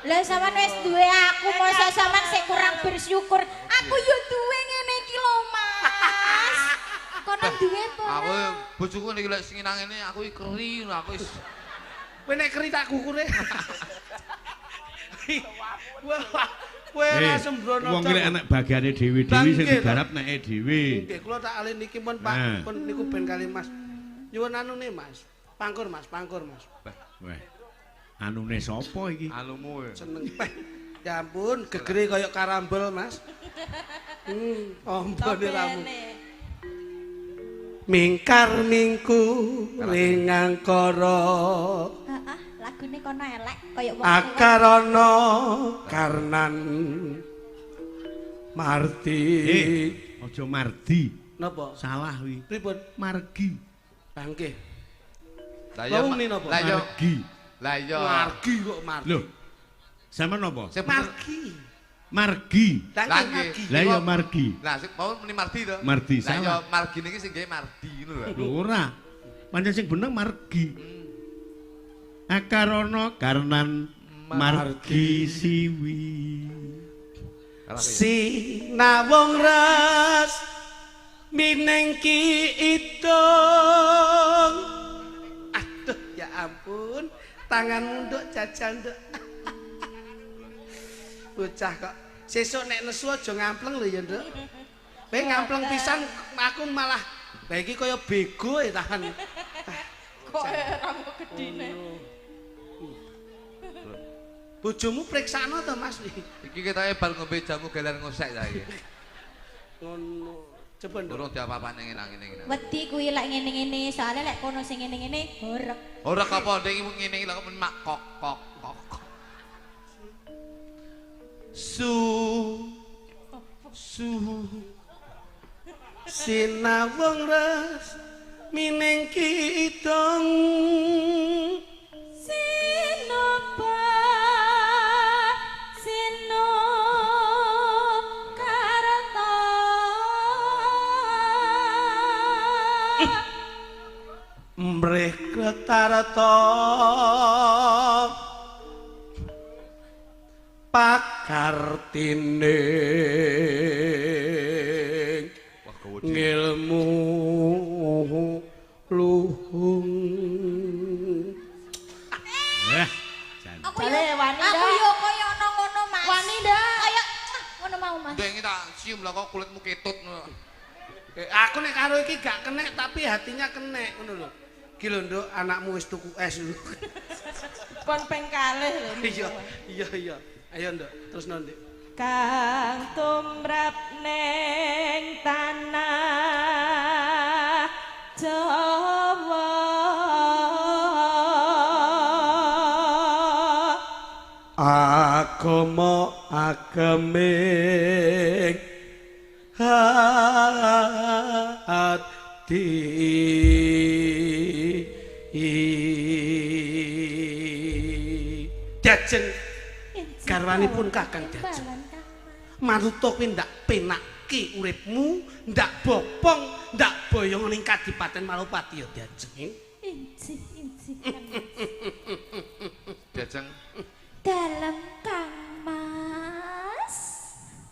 Lah sampean wis duwe aku, mosok sampean sik kurang bersyukur. Aku yo duwe ngene iki lho, Mas. Kono duwe apa? Aku bojoku niki lek sing nang ngene aku iki keri, aku wis. Kowe nek keri tak kukure. Wah, kowe ora sembrono. Wong iki lek enek bagiane dhewe-dhewe sing digarap neke dhewe. Nggih, kula tak alih niki pun Pak, pun niku ben kali Mas. Nyuwun anune Mas. Pangkur Mas, pangkur Mas. Weh. Anune sapa iki? Anumu. Seneng. Ya ampun, gegere kaya karambol Mas. Ombone ramu. Mingkar mingku ring angkara. Heeh, lagune kono elek kaya wong. Akarana karnan Marti. Aja Mardi. Napa? Salah kuwi. Pripun? Margi. Lah nggih. Lah iya Margi. Lah iya. Margi kok Margi. Lho. Sampeyan napa? Margi. Margi. Lah nggih. Lah iya Margi. Lah sing mau muni Mardi to. Mardi salah. Lah iya Margi niki sing gawe Mardi ngono lho. Lho ora. Pancen sing bener Margi. Akarana karnan Margi siwi. Sinawung ras minengki itung. Aduh ya ampun, tanganmu nduk jajal nduk. Bocah kok. Sesuk nek nesu aja ngampleng lho ya, Nduk. Kowe ngampleng pisan aku malah lah iki kaya bego e tangan. Kok rambut gedine. Bojomu priksano to, Mas? Iki ketoke bar ngombe jamu gelar ngosek ta iki. Ngono. Coba nduk. Durung diapa-apane ngene ngene. Wedi kuwi lek ngene-ngene, soalnya lek kono sing ngene-ngene horek. Horek apa ndek iki ngene iki lho kok mak kok kok kok. Su su sinawung res mining kidung sinoba sino karta mrih kretarta pakartine ngilmu luhung. Aku yo kaya ana ngono Mas. Wani ndak? Kaya ngono mau Mas. Ndek tak cium lah kok kulitmu ketut. Aku nek karo iki gak kenek tapi hatinya kenek ngono lho. Iki lho Nduk, anakmu wis tuku es lho. Kon ping kalih lho. Iya, iya iya. Ayo Nduk, terus Nduk. Kang tumrap neng tanah Jawa agama ageming hati Diajeng garwanipun Kakang Diajeng maruta kuwi ndak penakke uripmu, ndak bopong, ndak boyong ning Kadipaten Malopati ya Diajeng. Injih, injih. Diajeng. Dalem Kang Mas.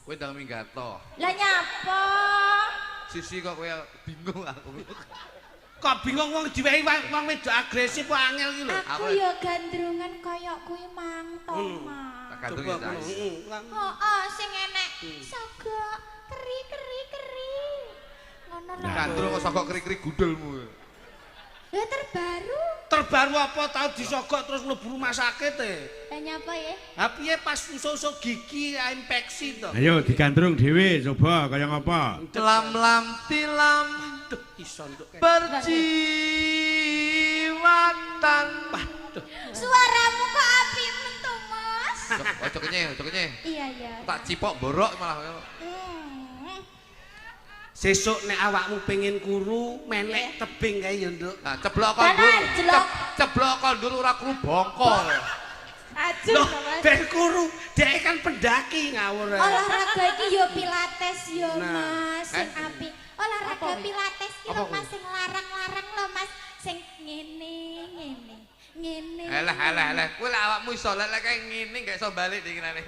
Kowe ndang minggat to. Lah nyapa? Sisi kok kowe bingung aku. Kok bingung wong diwehi wong wedok agresif kok angel iki lho. Aku ya gandrungan kaya kuwi mang to, Mas. Coba heeh, sing enek sogok keri keri keri. Ngono lho. Gandrung kok sogok keri-keri gudulmu. Lah terbaru. Terbaru apa tau disogok terus mlebu rumah sakit e. Lah nyapa ya? Ha piye pas usuk-usuk gigi infeksi to. Ayo digandrung dhewe coba kaya ngapa. Lam-lam tilam. Duh iso nduk. Perjiwatan. Waduh. Suaramu kok apik men to, Mas. Ojo kenyeh, ojo kenyeh. Iya, iya. Tak cipok borok malah. Sesuk nek awakmu pengen kuru, menek tebing kae ya, Nduk. Nah, ceblok kondur. Ceblok kondur ora kuru bongko. Ajur to, Mas. Ben kuru, dhek kan pendaki ngawur. Olahraga iki ya pilates ya, Mas, sing apik. Olahraga pilates ki lho Mas sing larang-larang lho Mas, sing ngene ngene. Ngene. Alah alah alah, kowe lek awakmu iso lek kae ngene gak iso balik dikinane.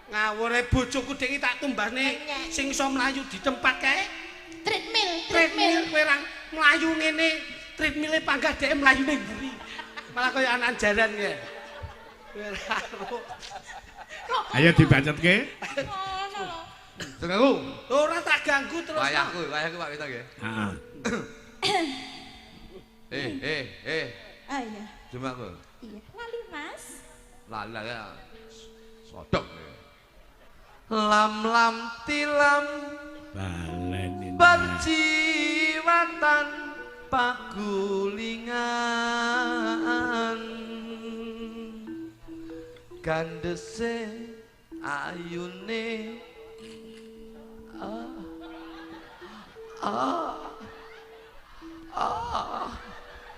Ngawure bojoku dhek tak tumbasne sing iso mlayu di tempat kae. Treadmill, treadmill kowe ra mlayu ngene, treadmille panggah dhek mlayu ning mburi. Malah kaya anak jaran kae. Kowe ra ero. Ayo dibacetke. Ngono lho. Sing aku. Ora tak ganggu terus. Wayahku, wayahku Pak Wito nggih. Heeh. Eh. Ah iya. Cuma aku. Iya, lali Mas. Lali ya. Sodok. Lam-lam tilam balen perjiwatan pagulingan gandese ayune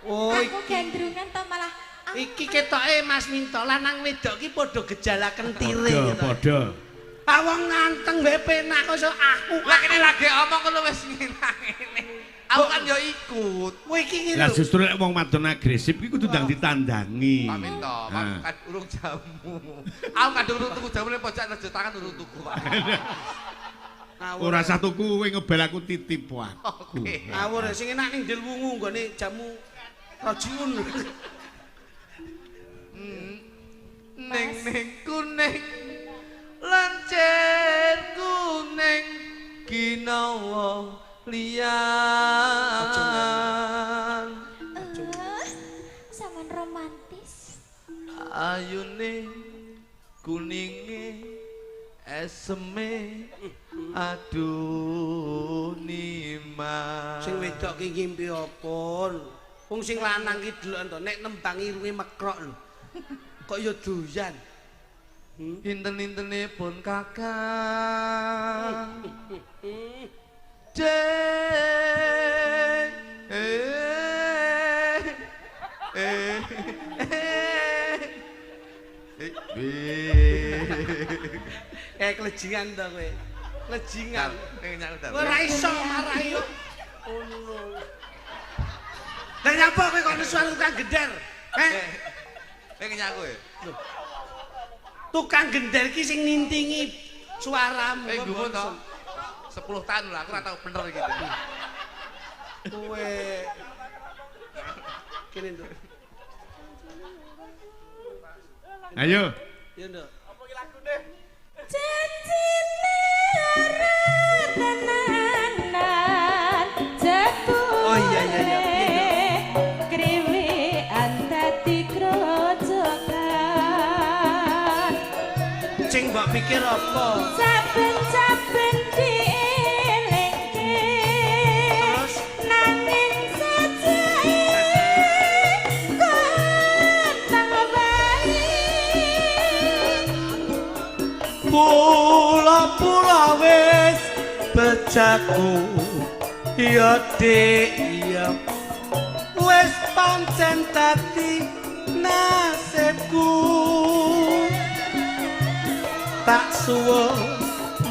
Oh, aku gandrungan to malah iki ketoke Mas Minto lanang wedok iki padha gejala kentire padha. Ah wong nganteng wae penak kok iso aku. Lah kene lagi omong ngono wis ngene. Aku kan yo ikut. Kowe iki ngene lho. Lah justru lek wong wadon agresif iki kudu ndang ditandangi. Pak Minto, kan urung jamu. Aku kadung urung tuku jamu ning pojok rejo tangan urung tuku, Pak. Ora usah tuku kowe ngebel aku titip aku. Ngawur sing enak ning Delwungu nggone jamu Rojiun. Ning ning kuning. nyawa liyan. Saman romantis. Ayune kuninge eseme aduh nima. Sing wedok ki ngimpi apa? Wong sing lanang ki deloken to nek nembang irunge mekrok lho. Kok ya doyan. Inten-intene pun kakang. C E E E B. Kelejingan to kowe. Kelejingan. Ora iso marahi yo. Ngono. Lah nyapa kowe kok nesu tukang gender? Heh. Kowe ngenyak kowe. Lho. Tukang gender ki sing nintingi suaramu. Kowe gumun to. 10 tahun lho aku ora tau bener iki. Kowe kene, Nduk. Ayo. Yo, Nduk. Apa ki lagune? Janjine ora tenanan jebule. Oh iya iya iya. Kriwekan dadi grojokan. Sing mbok pikir apa? Saben-saben dielingke. Terus nanging sajake kontang wae. Pula-pula wis bejaku ya dik ya wis pancen dadi nasibku tak suwun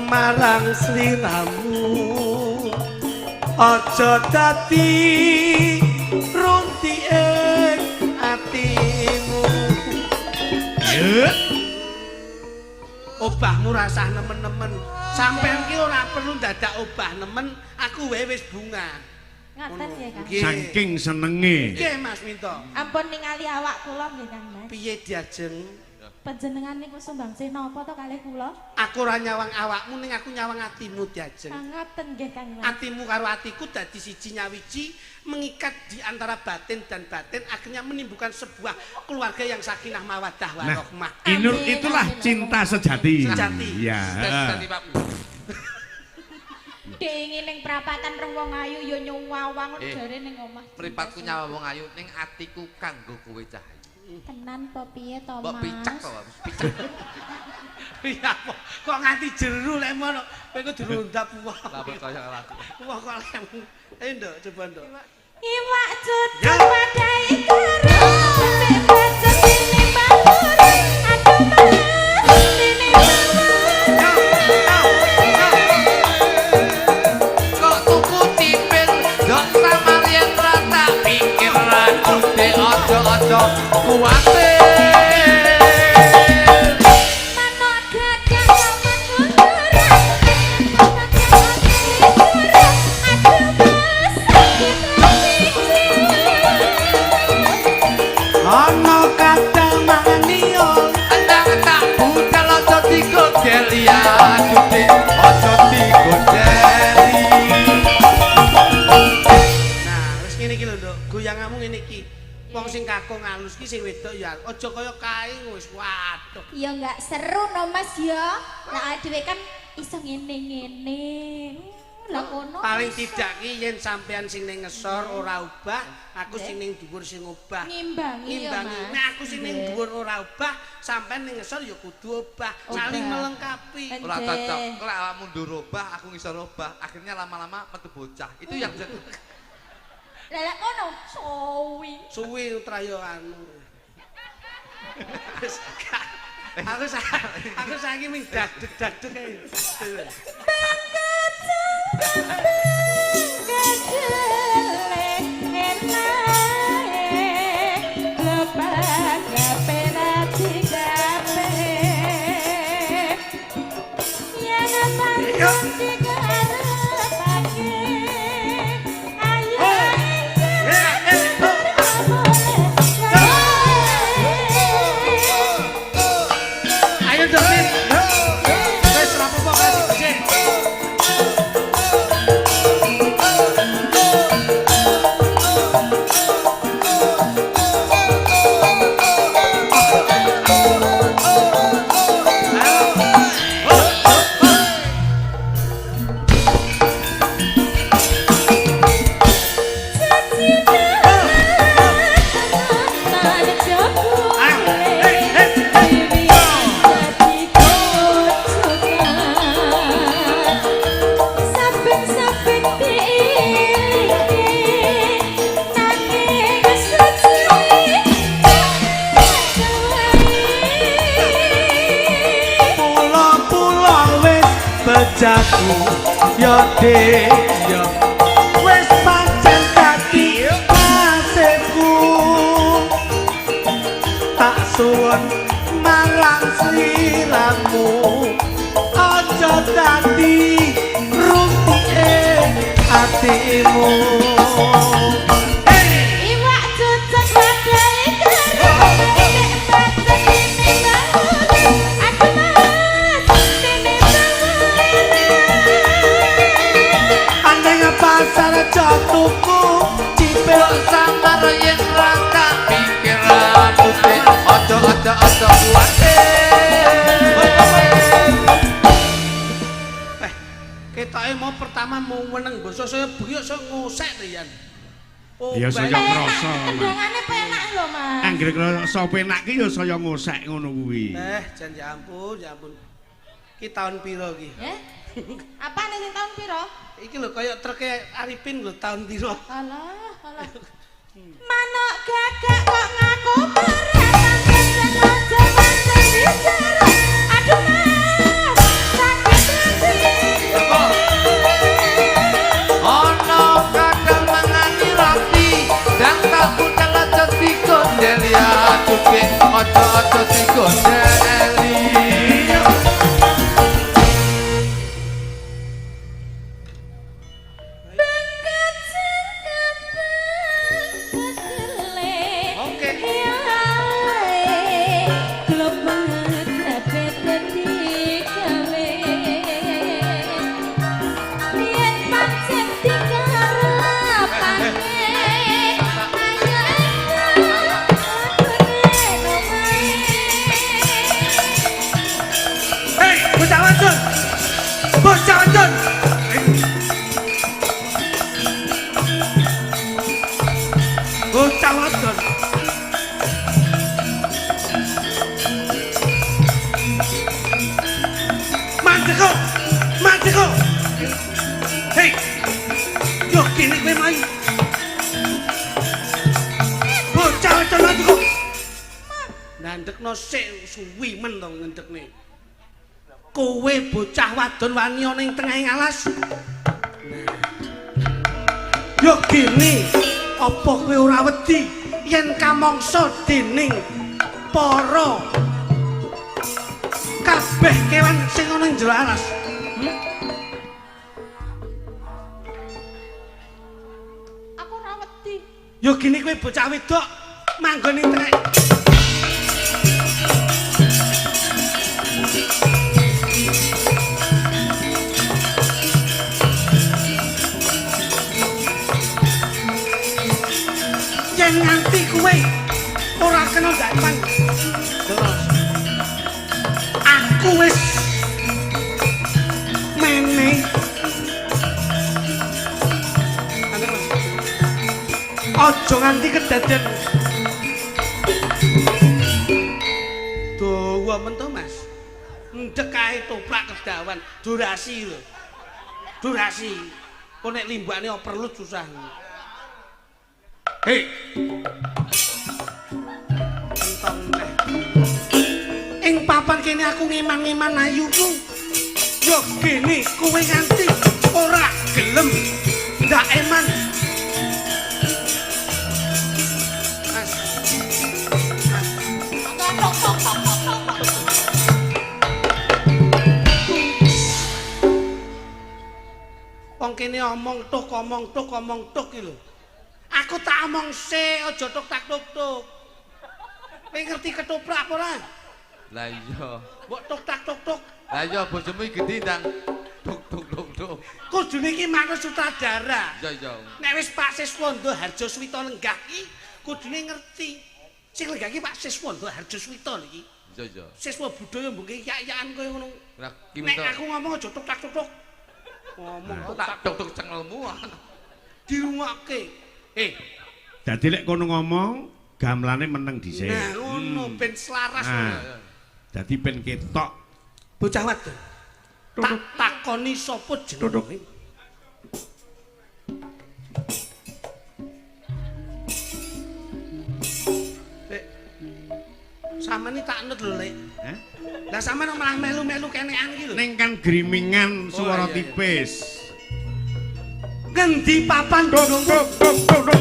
marang sliramu aja dadi runtike atimu. Obahmu rasah nemen-nemen. Sampeyan ki ora perlu dadak obah nemen, aku wae wis bunga. Ngaten nggih, Kang. Saking senenge. Nggih, Mas Minto. Ampun ningali awak kula nggih, Kang Mas. Piye diajeng? Panjenengan niku sumbangsih napa to kalih kula? Aku ora nyawang awakmu ning aku nyawang atimu diajeng. Ngaten nggih, Kang Mas. Atimu karo atiku dadi siji nyawiji, mengikat di antara batin dan batin, akhirnya menimbulkan sebuah keluarga yang sakinah mawaddah warahmah. Nah, Inur itulah amin, cinta sejati. Sejati. Iya. Sejati, Pak. Dingin ning prapatan rong wong ayu ya nyawang jare ning omah. Mripatku nyawa wong ayu ning atiku kanggo kowe cah ayu. Tenan po piye to, Mas? Mbok picek to, picek. Iya, kok nganti jeru lek ngono. Kowe iku dirundap wong. Lah percaya karo aku. Wong kok lek. Ayo, Nduk, coba, Nduk. Iwak cucuk padai karo nek bacot tinimbang purun. Aduh Mas, tinimbang. Kok tuku cipir, ndok samarien ra tak pikir aku dek aja-aja kuwatir. Manuk gagah kaman munduran. Manuk gagah munduran. Aduh Mas, sakit atiku. Ana kadang maniol Endang tak budal aja digodeli aduh dek aja digodeli. Nah, wis ngene iki lho, Nduk. Goyanganmu ngene iki. Wong sing kakung alus ki sing wedok ya aja kaya kae wis waduh. Ya enggak seru no Mas ya. Lah dhewe kan iso ngene-ngene. Lah kono. Paling tidak ki yen sampean sing ning ngesor ora obah, aku sing ning dhuwur sing obah. Ngimbangi ya, Ngimbangi. Mas. Nek aku sing ning dhuwur ora obah, sampean ning ngesor ya kudu obah, saling melengkapi. Ora cocok. Kalau awakmu ndur obah, aku ngisor obah. Akhirnya lama-lama metu bocah. Itu yang jadi Lah lah kono suwi. Suwi trayo anu. Wis gak. Aku saiki ming dadeg-dadeg ae. Ayo Nduk. Wis ora apa-apa kasih becik. Kerjaku ya dik ya wis pancen dadi nasibku. Tak suwun marang sliramu aja dadi rumpike atimu. Iwak cucuk wadahe kerep nek bacet tinimbang aku Mas tinimbang. Aneng pasar aja tuku cipil Samar yen ra tak pikir aku aja aja aja kuwate. Eh, ketoke mau pertama mau weneng basa saya bengi saya ngosek to Yan. Oh, Ya, saya Penak, krasa, Mas. Kendangane penak lho Mas. Anggere krasa penak ki ya saya ngosek ngono kuwi. Eh, jan ya ampun, ya ampun. Ki tahun piro ki? Eh? Apane sing tahun piro? Iki lho kaya treke Arifin lho tahun piro? Alah, alah. Manuk gagak kok ngaku meratan kenceng aja pancen bicara. Aduh Mas, sakit hati. Ana kadang mangani roti dan tak budal aja digondel ya cukup aja aja digondeli. Bengket sing kembang kedele. Oke. Ya ae, globet kabeh dadi gawe. Yen pancen dikarepane, ayo kudune omahe. Hei, bocah wadon. Bocah wadon. Bocah wadon. Mandek kok. Mandek kok. Hei. Yo kene kowe mai. Bocah wadon mandek kok. Ndandekno sik suwi men to ngendekne. Kowe bocah wadon wani ana ing tengahing alas. Nah. Yo gene, apa kowe ora wedi yen kamangsa dening para kabeh kewan sing ana ing jero alas? Hmm? Aku ora wedi. Yo gene kowe bocah wedok manggon ing tengah. Yen nganti kowe ora kena dapan. Terus aku wis mene. Aja nganti kedaden dawa men to Mas. Ndek kae toprak kedawan, durasi lho. Durasi. Kok nek limbakne overload susah. Hei. Entong neh. Ing papan kene aku ngeman-ngeman ayuku. Yo gene kowe nganti ora gelem ndak eman. Mas. Mas. Tok tok tok tok tok tok. Wong kene omong tuk omong tuk omong tuk iki lho. Aku tak omong sik aja tuk tak tuk tuk. Kowe ngerti ketoprak apa ora? Lah iya. Mbok tuk tak tuk tuk. Lah iya bojomu iki gedhi ndang tuk tuk tuk tuk. Kudune iki manut sutradara. Iya iya. Nek wis Pak Siswondo Harjo Suwito lenggah iki kudune ngerti. Sing lenggah iki Pak Siswondo Harjo Suwito lho iki. Iya iya. Siswa budaya mbok yak-yakan koyo ngono. Lah ki Nek aku ngomong aja tuk tak tuk tuk. Ngomong tuk tak tak tuk tuk cengelmu. Dirungokke. Eh, Dadi lek kono ngomong gamelane meneng dhisik. Nah, ngono ben selaras. Nah. Dadi ben ketok. Bocah wadon. Tak takoni sapa jenenge? Lek. Sampeyan iki tak anut lho, Lek. Hah? Lah sampean malah melu-melu kenekan iki lho. Ning kan grimingan swara Oh, iya, iya. tipis. Ngendi papan Duk dunungmu? duk duk duk duk.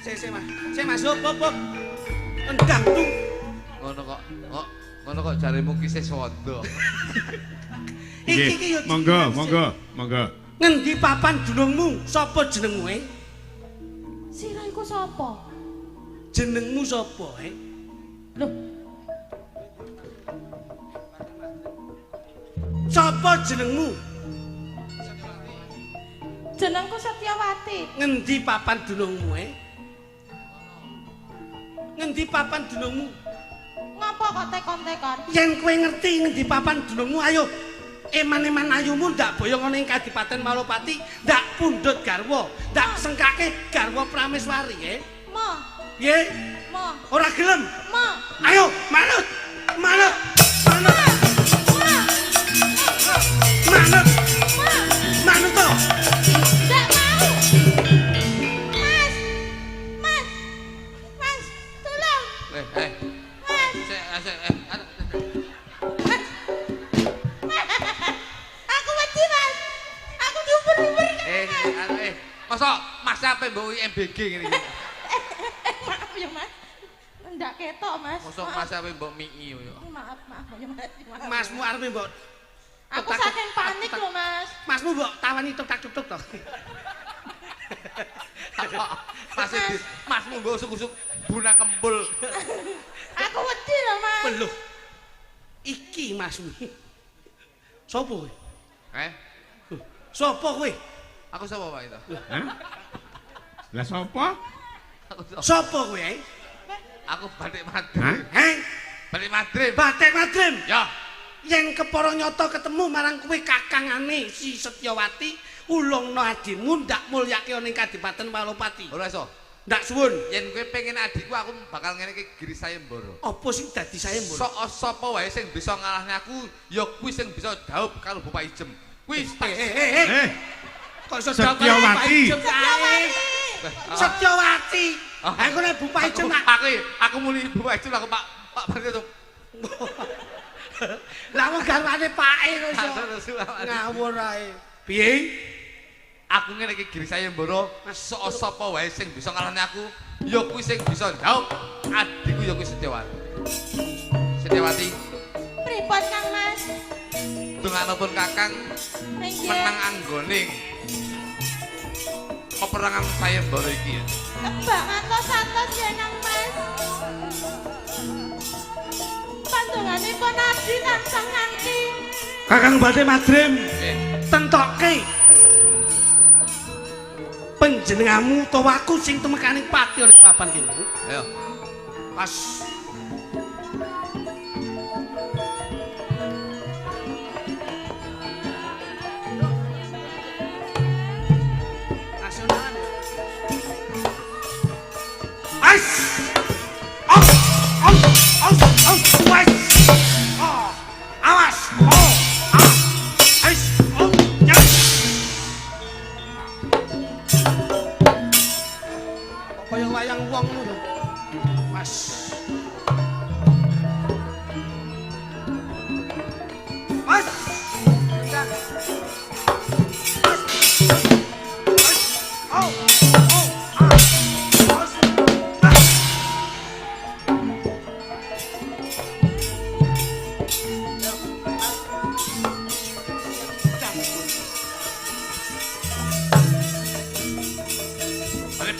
Sik sik Mas. Sik Mas, hop hop hop. Endang tung. Ngono kok. Kok ngono kok jaremu ki isih sondo. Iki ki yo Monggo, monggo, monggo. Ngendi papan dunungmu? Sapa jenengmu eh? Sira iku sapa? Jenengmu sapa eh? Loh, Sapa jenengmu? jenengku Setyawati. Ngendi papan dunungmu eh? Ngendi papan dunungmu? Ngapa kok tekon-tekon? Yen kowe ngerti ngendi papan dunungmu, ayo eman-eman ayumu ndak boyong ana ing Kadipaten Malopati, ndak pundhut garwa, ndak sengkake garwa Prameswari eh. Mo, Piye? mo, Ora gelem. mo. Ayo, manut. Manut. Manut. Manut. Manut to. Ndak mau. Mas. Mas. Mas, tolong. Eh, eh. Mas. Sik, sik, eh. Mas. Aku wedi, Mas. Aku diuber-uber. Eh, eh. Mosok Mas ape mbok MBG ngene iki. Maaf ya, Mas. Ndak ketok, Mas. Mosok Mas ape mbok MII yo. Maaf, maaf ya, Mas. Maaf. Masmu arepe mbok Aku saking panik lho, Mas. Masmu mbok tawani tuk tak tuk tuk to. Mas masmu mbok usuk-usuk buna kembul. Aku wedi lho, Mas. Peluh. Iki masmu. Sopo kowe? Eh, Sopo kowe? aku sapa Pak itu? Hah? Lah sapa? Aku sapa? Sopo kowe? Eh? Aku Batik Madrim. Hah? Heh? Batik Madrim. Batik Madrim. Ya, Yen kepara nyata ketemu marang kowe kakangane si Setyawati, ulungno adimu ndak mulyake ana ing Kadipaten Malopati. ora iso. Ndak suwun. Yen kowe pengen adikku aku bakal ngene iki giri sayembara. Apa sing dadi sayembara? Sok sapa wae sing bisa ngalahne aku, ya kuwi sing bisa dhaup karo Bapak Ijem. Kuwi tak Eh, Eh, kok iso Setyawati. Setyawati. Setyawati. Aku nek Bapak Ijem tak Aku muni Bapak Ijem aku Pak Pak Batik itu. Lah wong garwane pake kok iso. Ngawur ae. Piye? Aku ngene iki giri sayembara, sok sapa wae sing bisa ngalahne aku, ya kuwi sing bisa dhaup adikku ya kuwi Setyawati. Setyawati, Pripun, Kang Mas? donganipun Kakang Nggih. menang anggone peperangan sayembara iki. Kebak ngantos-antos ya, Kang Mas. Pandonganipun abdi tansah nganti. Kakang Batik Madrim Nggih. tentoke panjenenganmu utawa aku sing tumekaning pati ora papan kene. Ayo. Pas nasionalan. As. Os, os, os, os, wes. Oh, awas. Oh, ah. Ais, oh, ya. Kok kaya wayang wong ngono. Mas. Mas. Mas. Mas. Oh, oh, ah. Mas. Ah. Balik.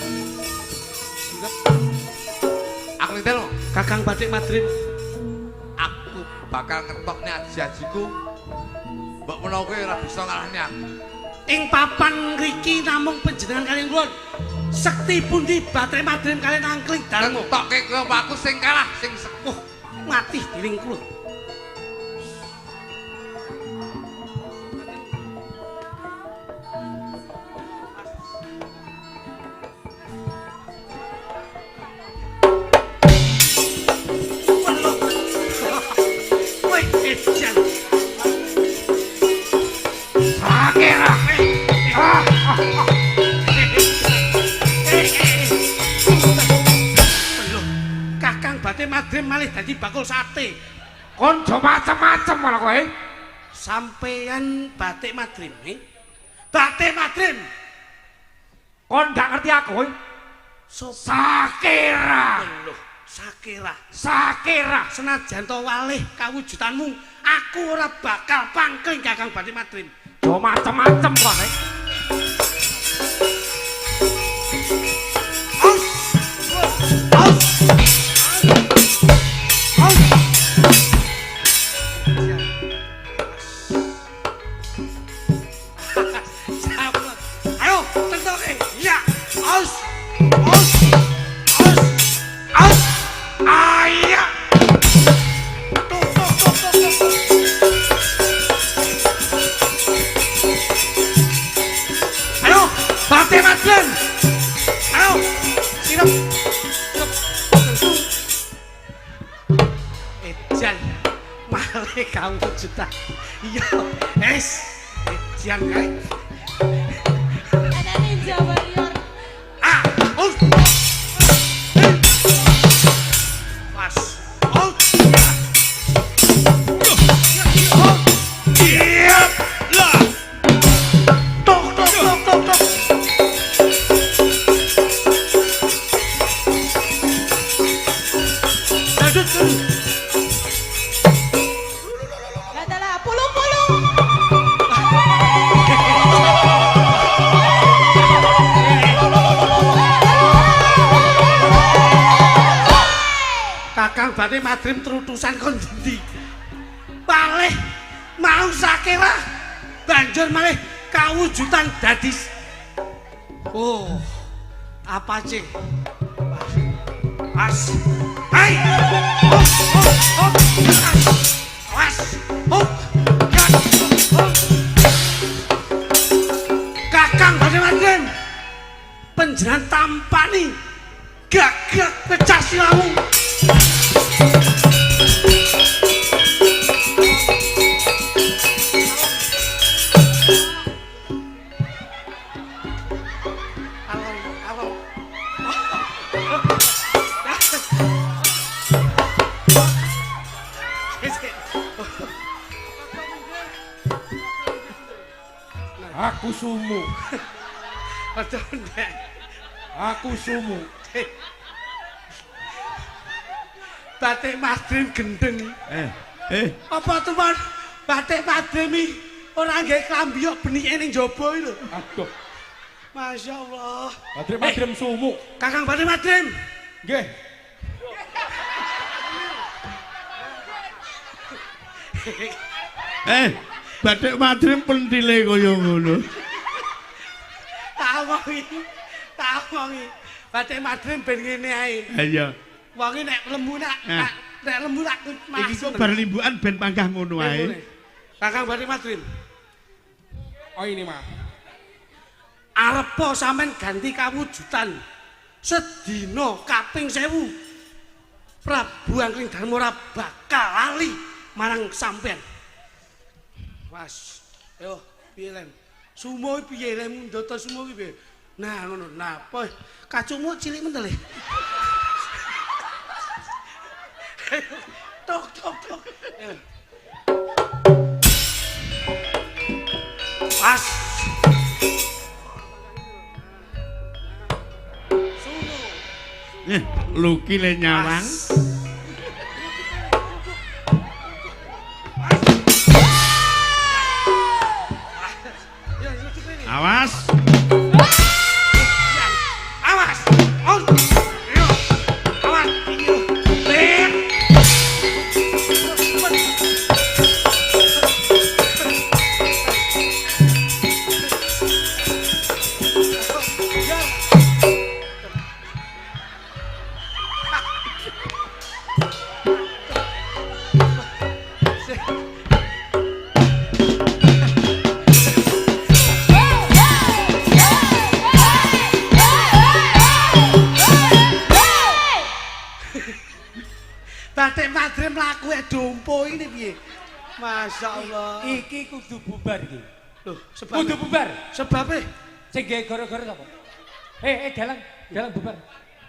Aku ngintel, Kakang Batik Madrim. Aku bakal ngetokne aji-ajiku. Mbok menawa kowe ora bisa ngalahne aku. Ing papan ngriki namung panjenengan kaliyan kula. Sekti pundi Batik Madrim kaliyan angkling darmo. Ngetokke kowe apa aku sing kalah, sing Oh, mati dening kula. Woi, ejan. Madrim malih dadi bakul sate. Kon jo macem-macem malah kowe. Sampeyan Batik Madrim, eh? Batik Madrim. Kon ndak ngerti aku, eh? Sakira. Loh, Sakira. Sakira. Senajan to walih kawujudanmu, aku ora bakal pangkling Kakang Batik Madrim. Jo macem-macem kok, eh? Aus. Aus. Aus. Ayo, tentoke. Ya. Aus. Aus. Aus. Aus. Ayah. Tuk tuk tuk tuk tuk. Ayo, Batik Madrim. Ayo, sirep. Sirep. Ejan malih kawujudan. Iya, es. Ejan kae. Ana Ninja Warrior. Ah, us. Was. Out. Iya. Lah. Tok tok tok tok tok. Lanjut, lanjut. Lah dalah pulung-pulung. Kakang Batik Madrim trutusan kon ndi? Malih mau Sakira banjur malih kawujudan dadi. Oh, apa sih? As. Hai. Oh, oh, oh. As. Oh. Ya. Oh. Kakang Batik Madrim panjenengan tampani gagak pecah silamu. Aku sumu. Aduh, ndek. Aku sumu. Batik Madrim gendeng. Eh. Apa tuman? Batik Madrim iki ora nggae klambi kok benike ning jaba iki lho. Aduh. Masya Allah. Batik Madrim sumu. Kakang Batik Madrim. Nggih. Eh, Batik Madrim pentile kaya ngono. Tak omongi. Tak omongi. Batik Madrim ben ngene ae. Ha iya. Wong iki nek lemu nak Nah. nek lemu tak Iki kok bar limbukan ben panggah ngono ae. Kakang Batik Madrim. Oh ini mah. Arepa sampean ganti kawujudan sedina kaping 1000. Prabu Angling Darma ora bakal lali marang sampean. Was, yo piye lem? Sumo iki piye lem ndata sumo iki piye? Nah ngono, nah apa kacumu cilik men to le. Tok tok tok. Was. Sumo. Eh, Luki le nyawang. Awas. Awas. Aus. Yo. Awas iki lho. Lek. Batik Madrim mlaku e dompo ini piye? Masya Allah. Iki kudu bubar iki. Loh, sebab Kudu bubar. Sebabe Sing gawe gara-gara sapa? Eh, dalang, dalang bubar.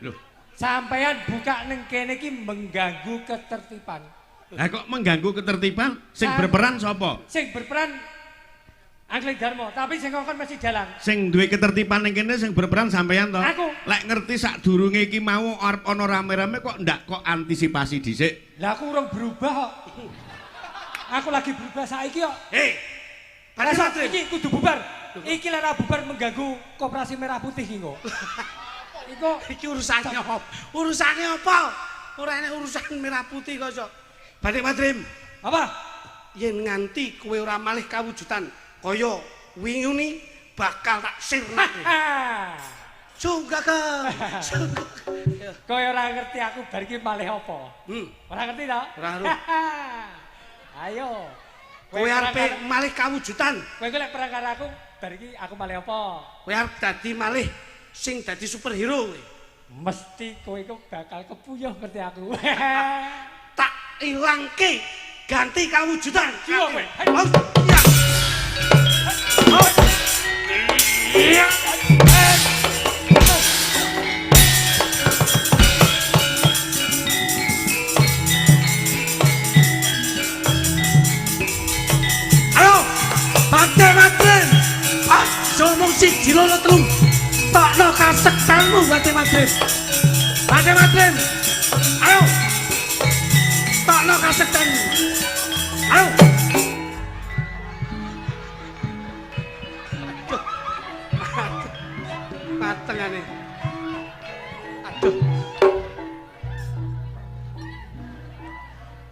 Loh, Sampean buka ning kene iki mengganggu ketertiban. Lah kok mengganggu ketertiban? Sing berperan sapa? Sing berperan Angling Darmo, tapi sing ngongkon mesti dalang. Sing duwe ketertiban ning kene sing berperan sampean to? Aku. Lek ngerti sadurunge iki mau arep ana rame-rame kok ndak kok antisipasi dhisik. Lah aku urung berubah kok. Aku lagi berubah saiki kok. Hei. Lah iki kudu bubar. Iki lek ora bubar mengganggu Koperasi Merah Putih iki kok. Iku iki urusane apa? Urusane apa? Ora enek urusan merah putih kok iso. Batik Madrim. Apa? Yen nganti kowe ora malih kawujudan kaya winguni bakal tak sirnake. Sunggaga. Kowe ora ngerti aku bar iki malih apa? Ora ngerti to? Ora ngerti. Ayo. Kowe arepe malih kawujudan. Kowe iku lek perang karo aku bar iki aku malih apa? Kowe arep dadi malih sing dadi superhero kowe. Mesti kowe iku bakal kepuyuh ngerti aku. Tak ilangke ganti kawujudan. Jiwa kowe. Iya. Ayo, Bante Madrim. Aja mung siji loro telu. Tokno kasektanmu Bante Madrim. Bante Madrim. Ayo. Tokno kasektanmu. Ayo. Matengane. Aduh.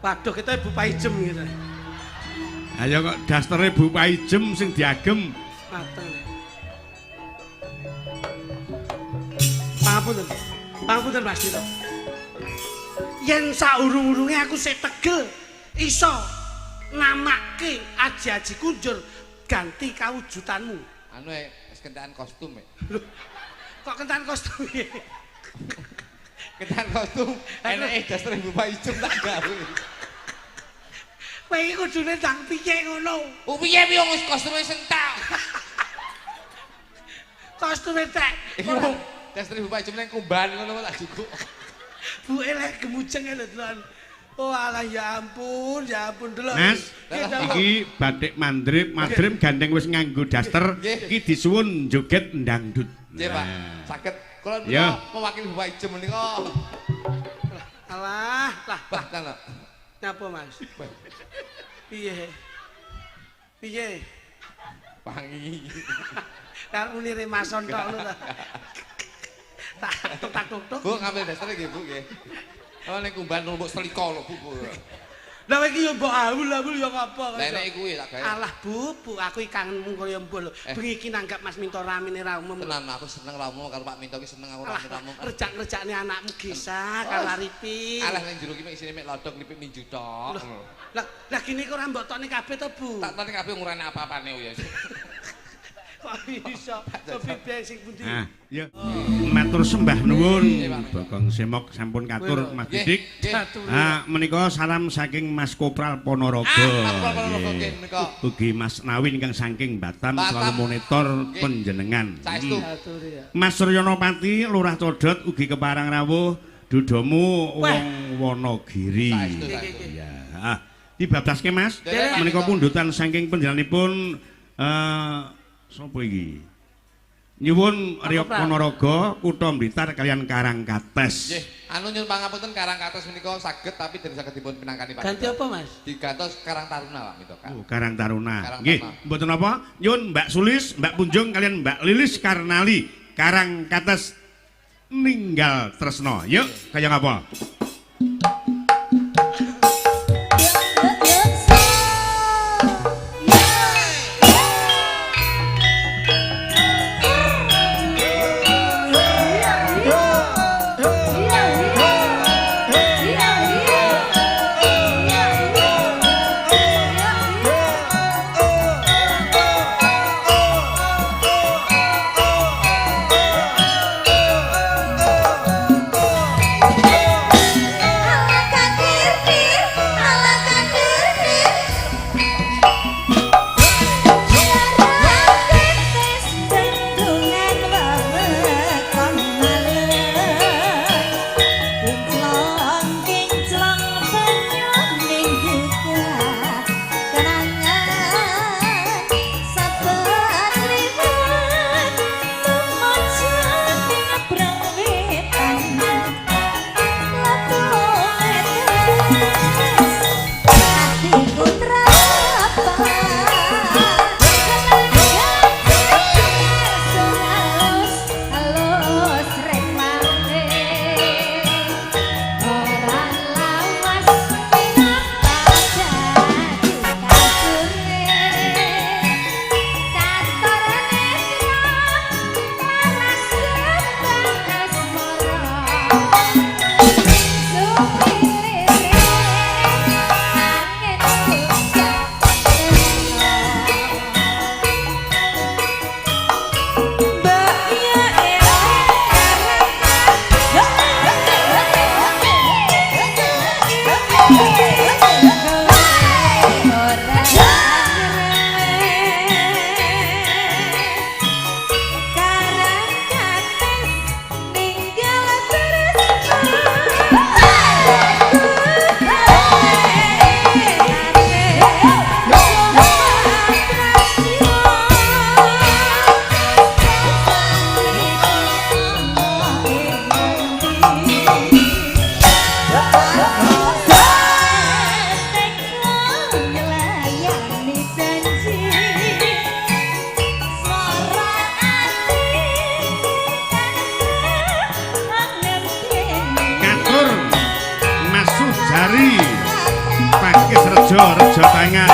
Waduh, kita Bu Paijem gitu. Ayo kok dastere Bu Paijem sing diagem. Mateng. Pangapunten. Pangapunten Mas Dito. Yen saurung-urunge aku sik tegel iso namake aji-aji kunjur ganti kawujudanmu. Anu wis kentekan kostum e. Lho, kok kentekan kostum piye? Kentekan kostum eneke dastere Bu Paijem tak gawe. Kowe iki kudune ndang piye ngono? Oh piye piye wis kostume sentak. Kostume tek. Iki wong dastere Bu Paijem ning kumbahan ngono tak jukuk. Bu elek gemujeng lho delok. Oh alah ya ampun delok. Mas, iki batik mandrip, madrim gandeng wis nganggo daster, iki disuwun joget ndangdut. Nggih, Pak. Saged. Kula menika mewakili Bu Paijem menika. Alah, lah, lah. Napa, Mas? Piye? Piye? Pangi. Karo muni remason tok ngono ta. Tak tuk tuk. Bu ngambil daster nggih, Bu nggih. Oh ning kumbahan mbok selika lho, Bu. Lah kowe iki yo mbok awul-awul yo ngapa. Lah nek iku tak gawe. Alah, Bu, Bu, aku iki kangenmu kaya mbok lho. Bengi iki nanggap Mas Minto ramene ra umum. Tenan aku seneng ra umum karo Pak Minto iki seneng aku rame ra umum. Rejak-rejakne anakmu Gisa karo Arifin. Alah ning jero iki mek isine mek lodok lipik minju tok. Lah, lah gini kok ora mbok tokne kabeh to, Bu? Tak tokne kabeh ngurane apa-apane ya. Kok iso? Kopi sing pundi? Nah, ya. Matur sembah nuwun Bagong Semok sampun katur Mas Didik. Ah, menika salam saking Mas Kopral Ponorogo. Ugi Mas Nawin ingkang saking Batam selalu monitor panjenengan. Mas Suryono Pati Lurah Codot ugi keparang rawuh dudomu wong Wonogiri. Ya, dibablaske Mas. Menika pundutan saking panjenenganipun sapa iki? Nyuwun Riyog Ponorogo, Kutha Blitar kalian Karangkates. Nggih, anu nyuwun pangapunten Karangkates menika saged tapi dereng saged dipun pinangkani Pak. Ganti apa, Mas? Digantos Karang Taruna Pak menika. Oh, Karang Taruna. Nggih, mboten napa? Nyuwun Mbak Sulis, Mbak Punjung kalian Mbak Lilis Karnali, Karangkates ninggal tresno. Yuk, kaya ngapa? Yeah. Rejo, Rejo Tangan.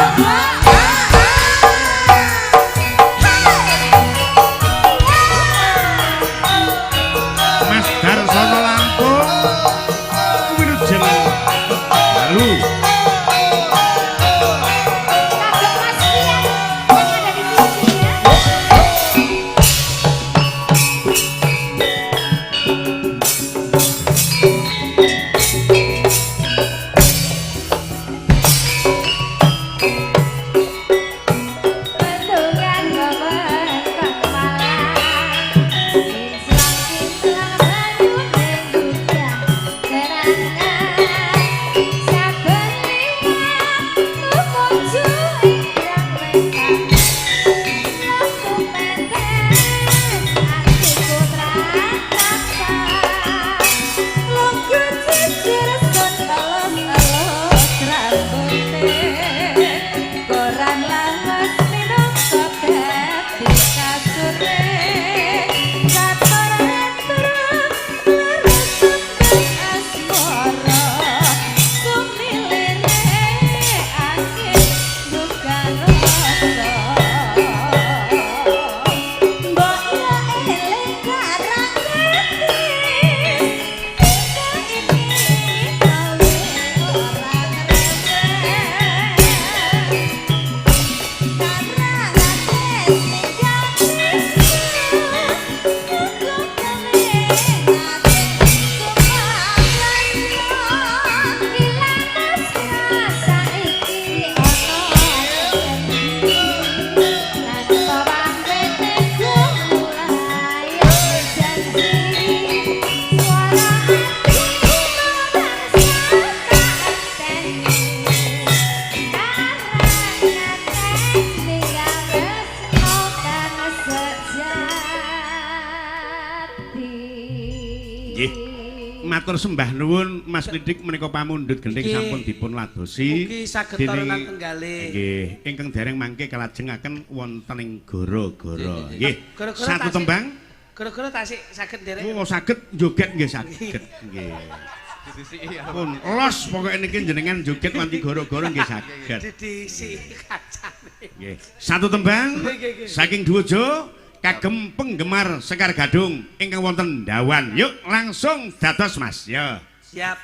Mas Darsono Lampung. Wilujeng dalu. Kagem Mas Rian yang ada di sini ya. Bentukan wewengkon Malang, kinclong-kinclong banyune gugah terangan. Saben liwat tumuju ing wetan, mlaku petes atiku tratatan. Lungguh jujur sun elus-elus rambute, koran lawas minangka dadi kasure. Katur-atur leres tembang asmara, sumilire angin duka rasa. Mbok yo eling karang ati, iki gawe ora ngrembeng. Karang ates ninggal tresno, muga gawe ati sumaprayitna. Ilang tresna saiki ana ing endi, tanpa pamit tega mulai janji. Suara ati tansah tak enteni, karang ates ninggal tresno kang sejati. Nggih. Matur sembah nuwun Mas Lidik menika pamundhut gendhing sampun dipun ladosi. Mugi saged Dening- taronan tenggalih. Nggih, ingkang dereng mangke kalajengaken wonten ing goro-goro. Nggih. Gara-gara Satu tembang. Gara-gara tasik saged nderek. Oh, saged joget nggih saged. Nggih. Didisiki ya. Pun los pokoke niki jenengan joget wanti goro-goro nggih saged. Didisi kacane. Nggih. Satu tembang Nggih, nggih. saking Duwojo kagem penggemar Sekar Gadung ingkang wonten Dawan. Yuk langsung dados Mas. Ya. Siap.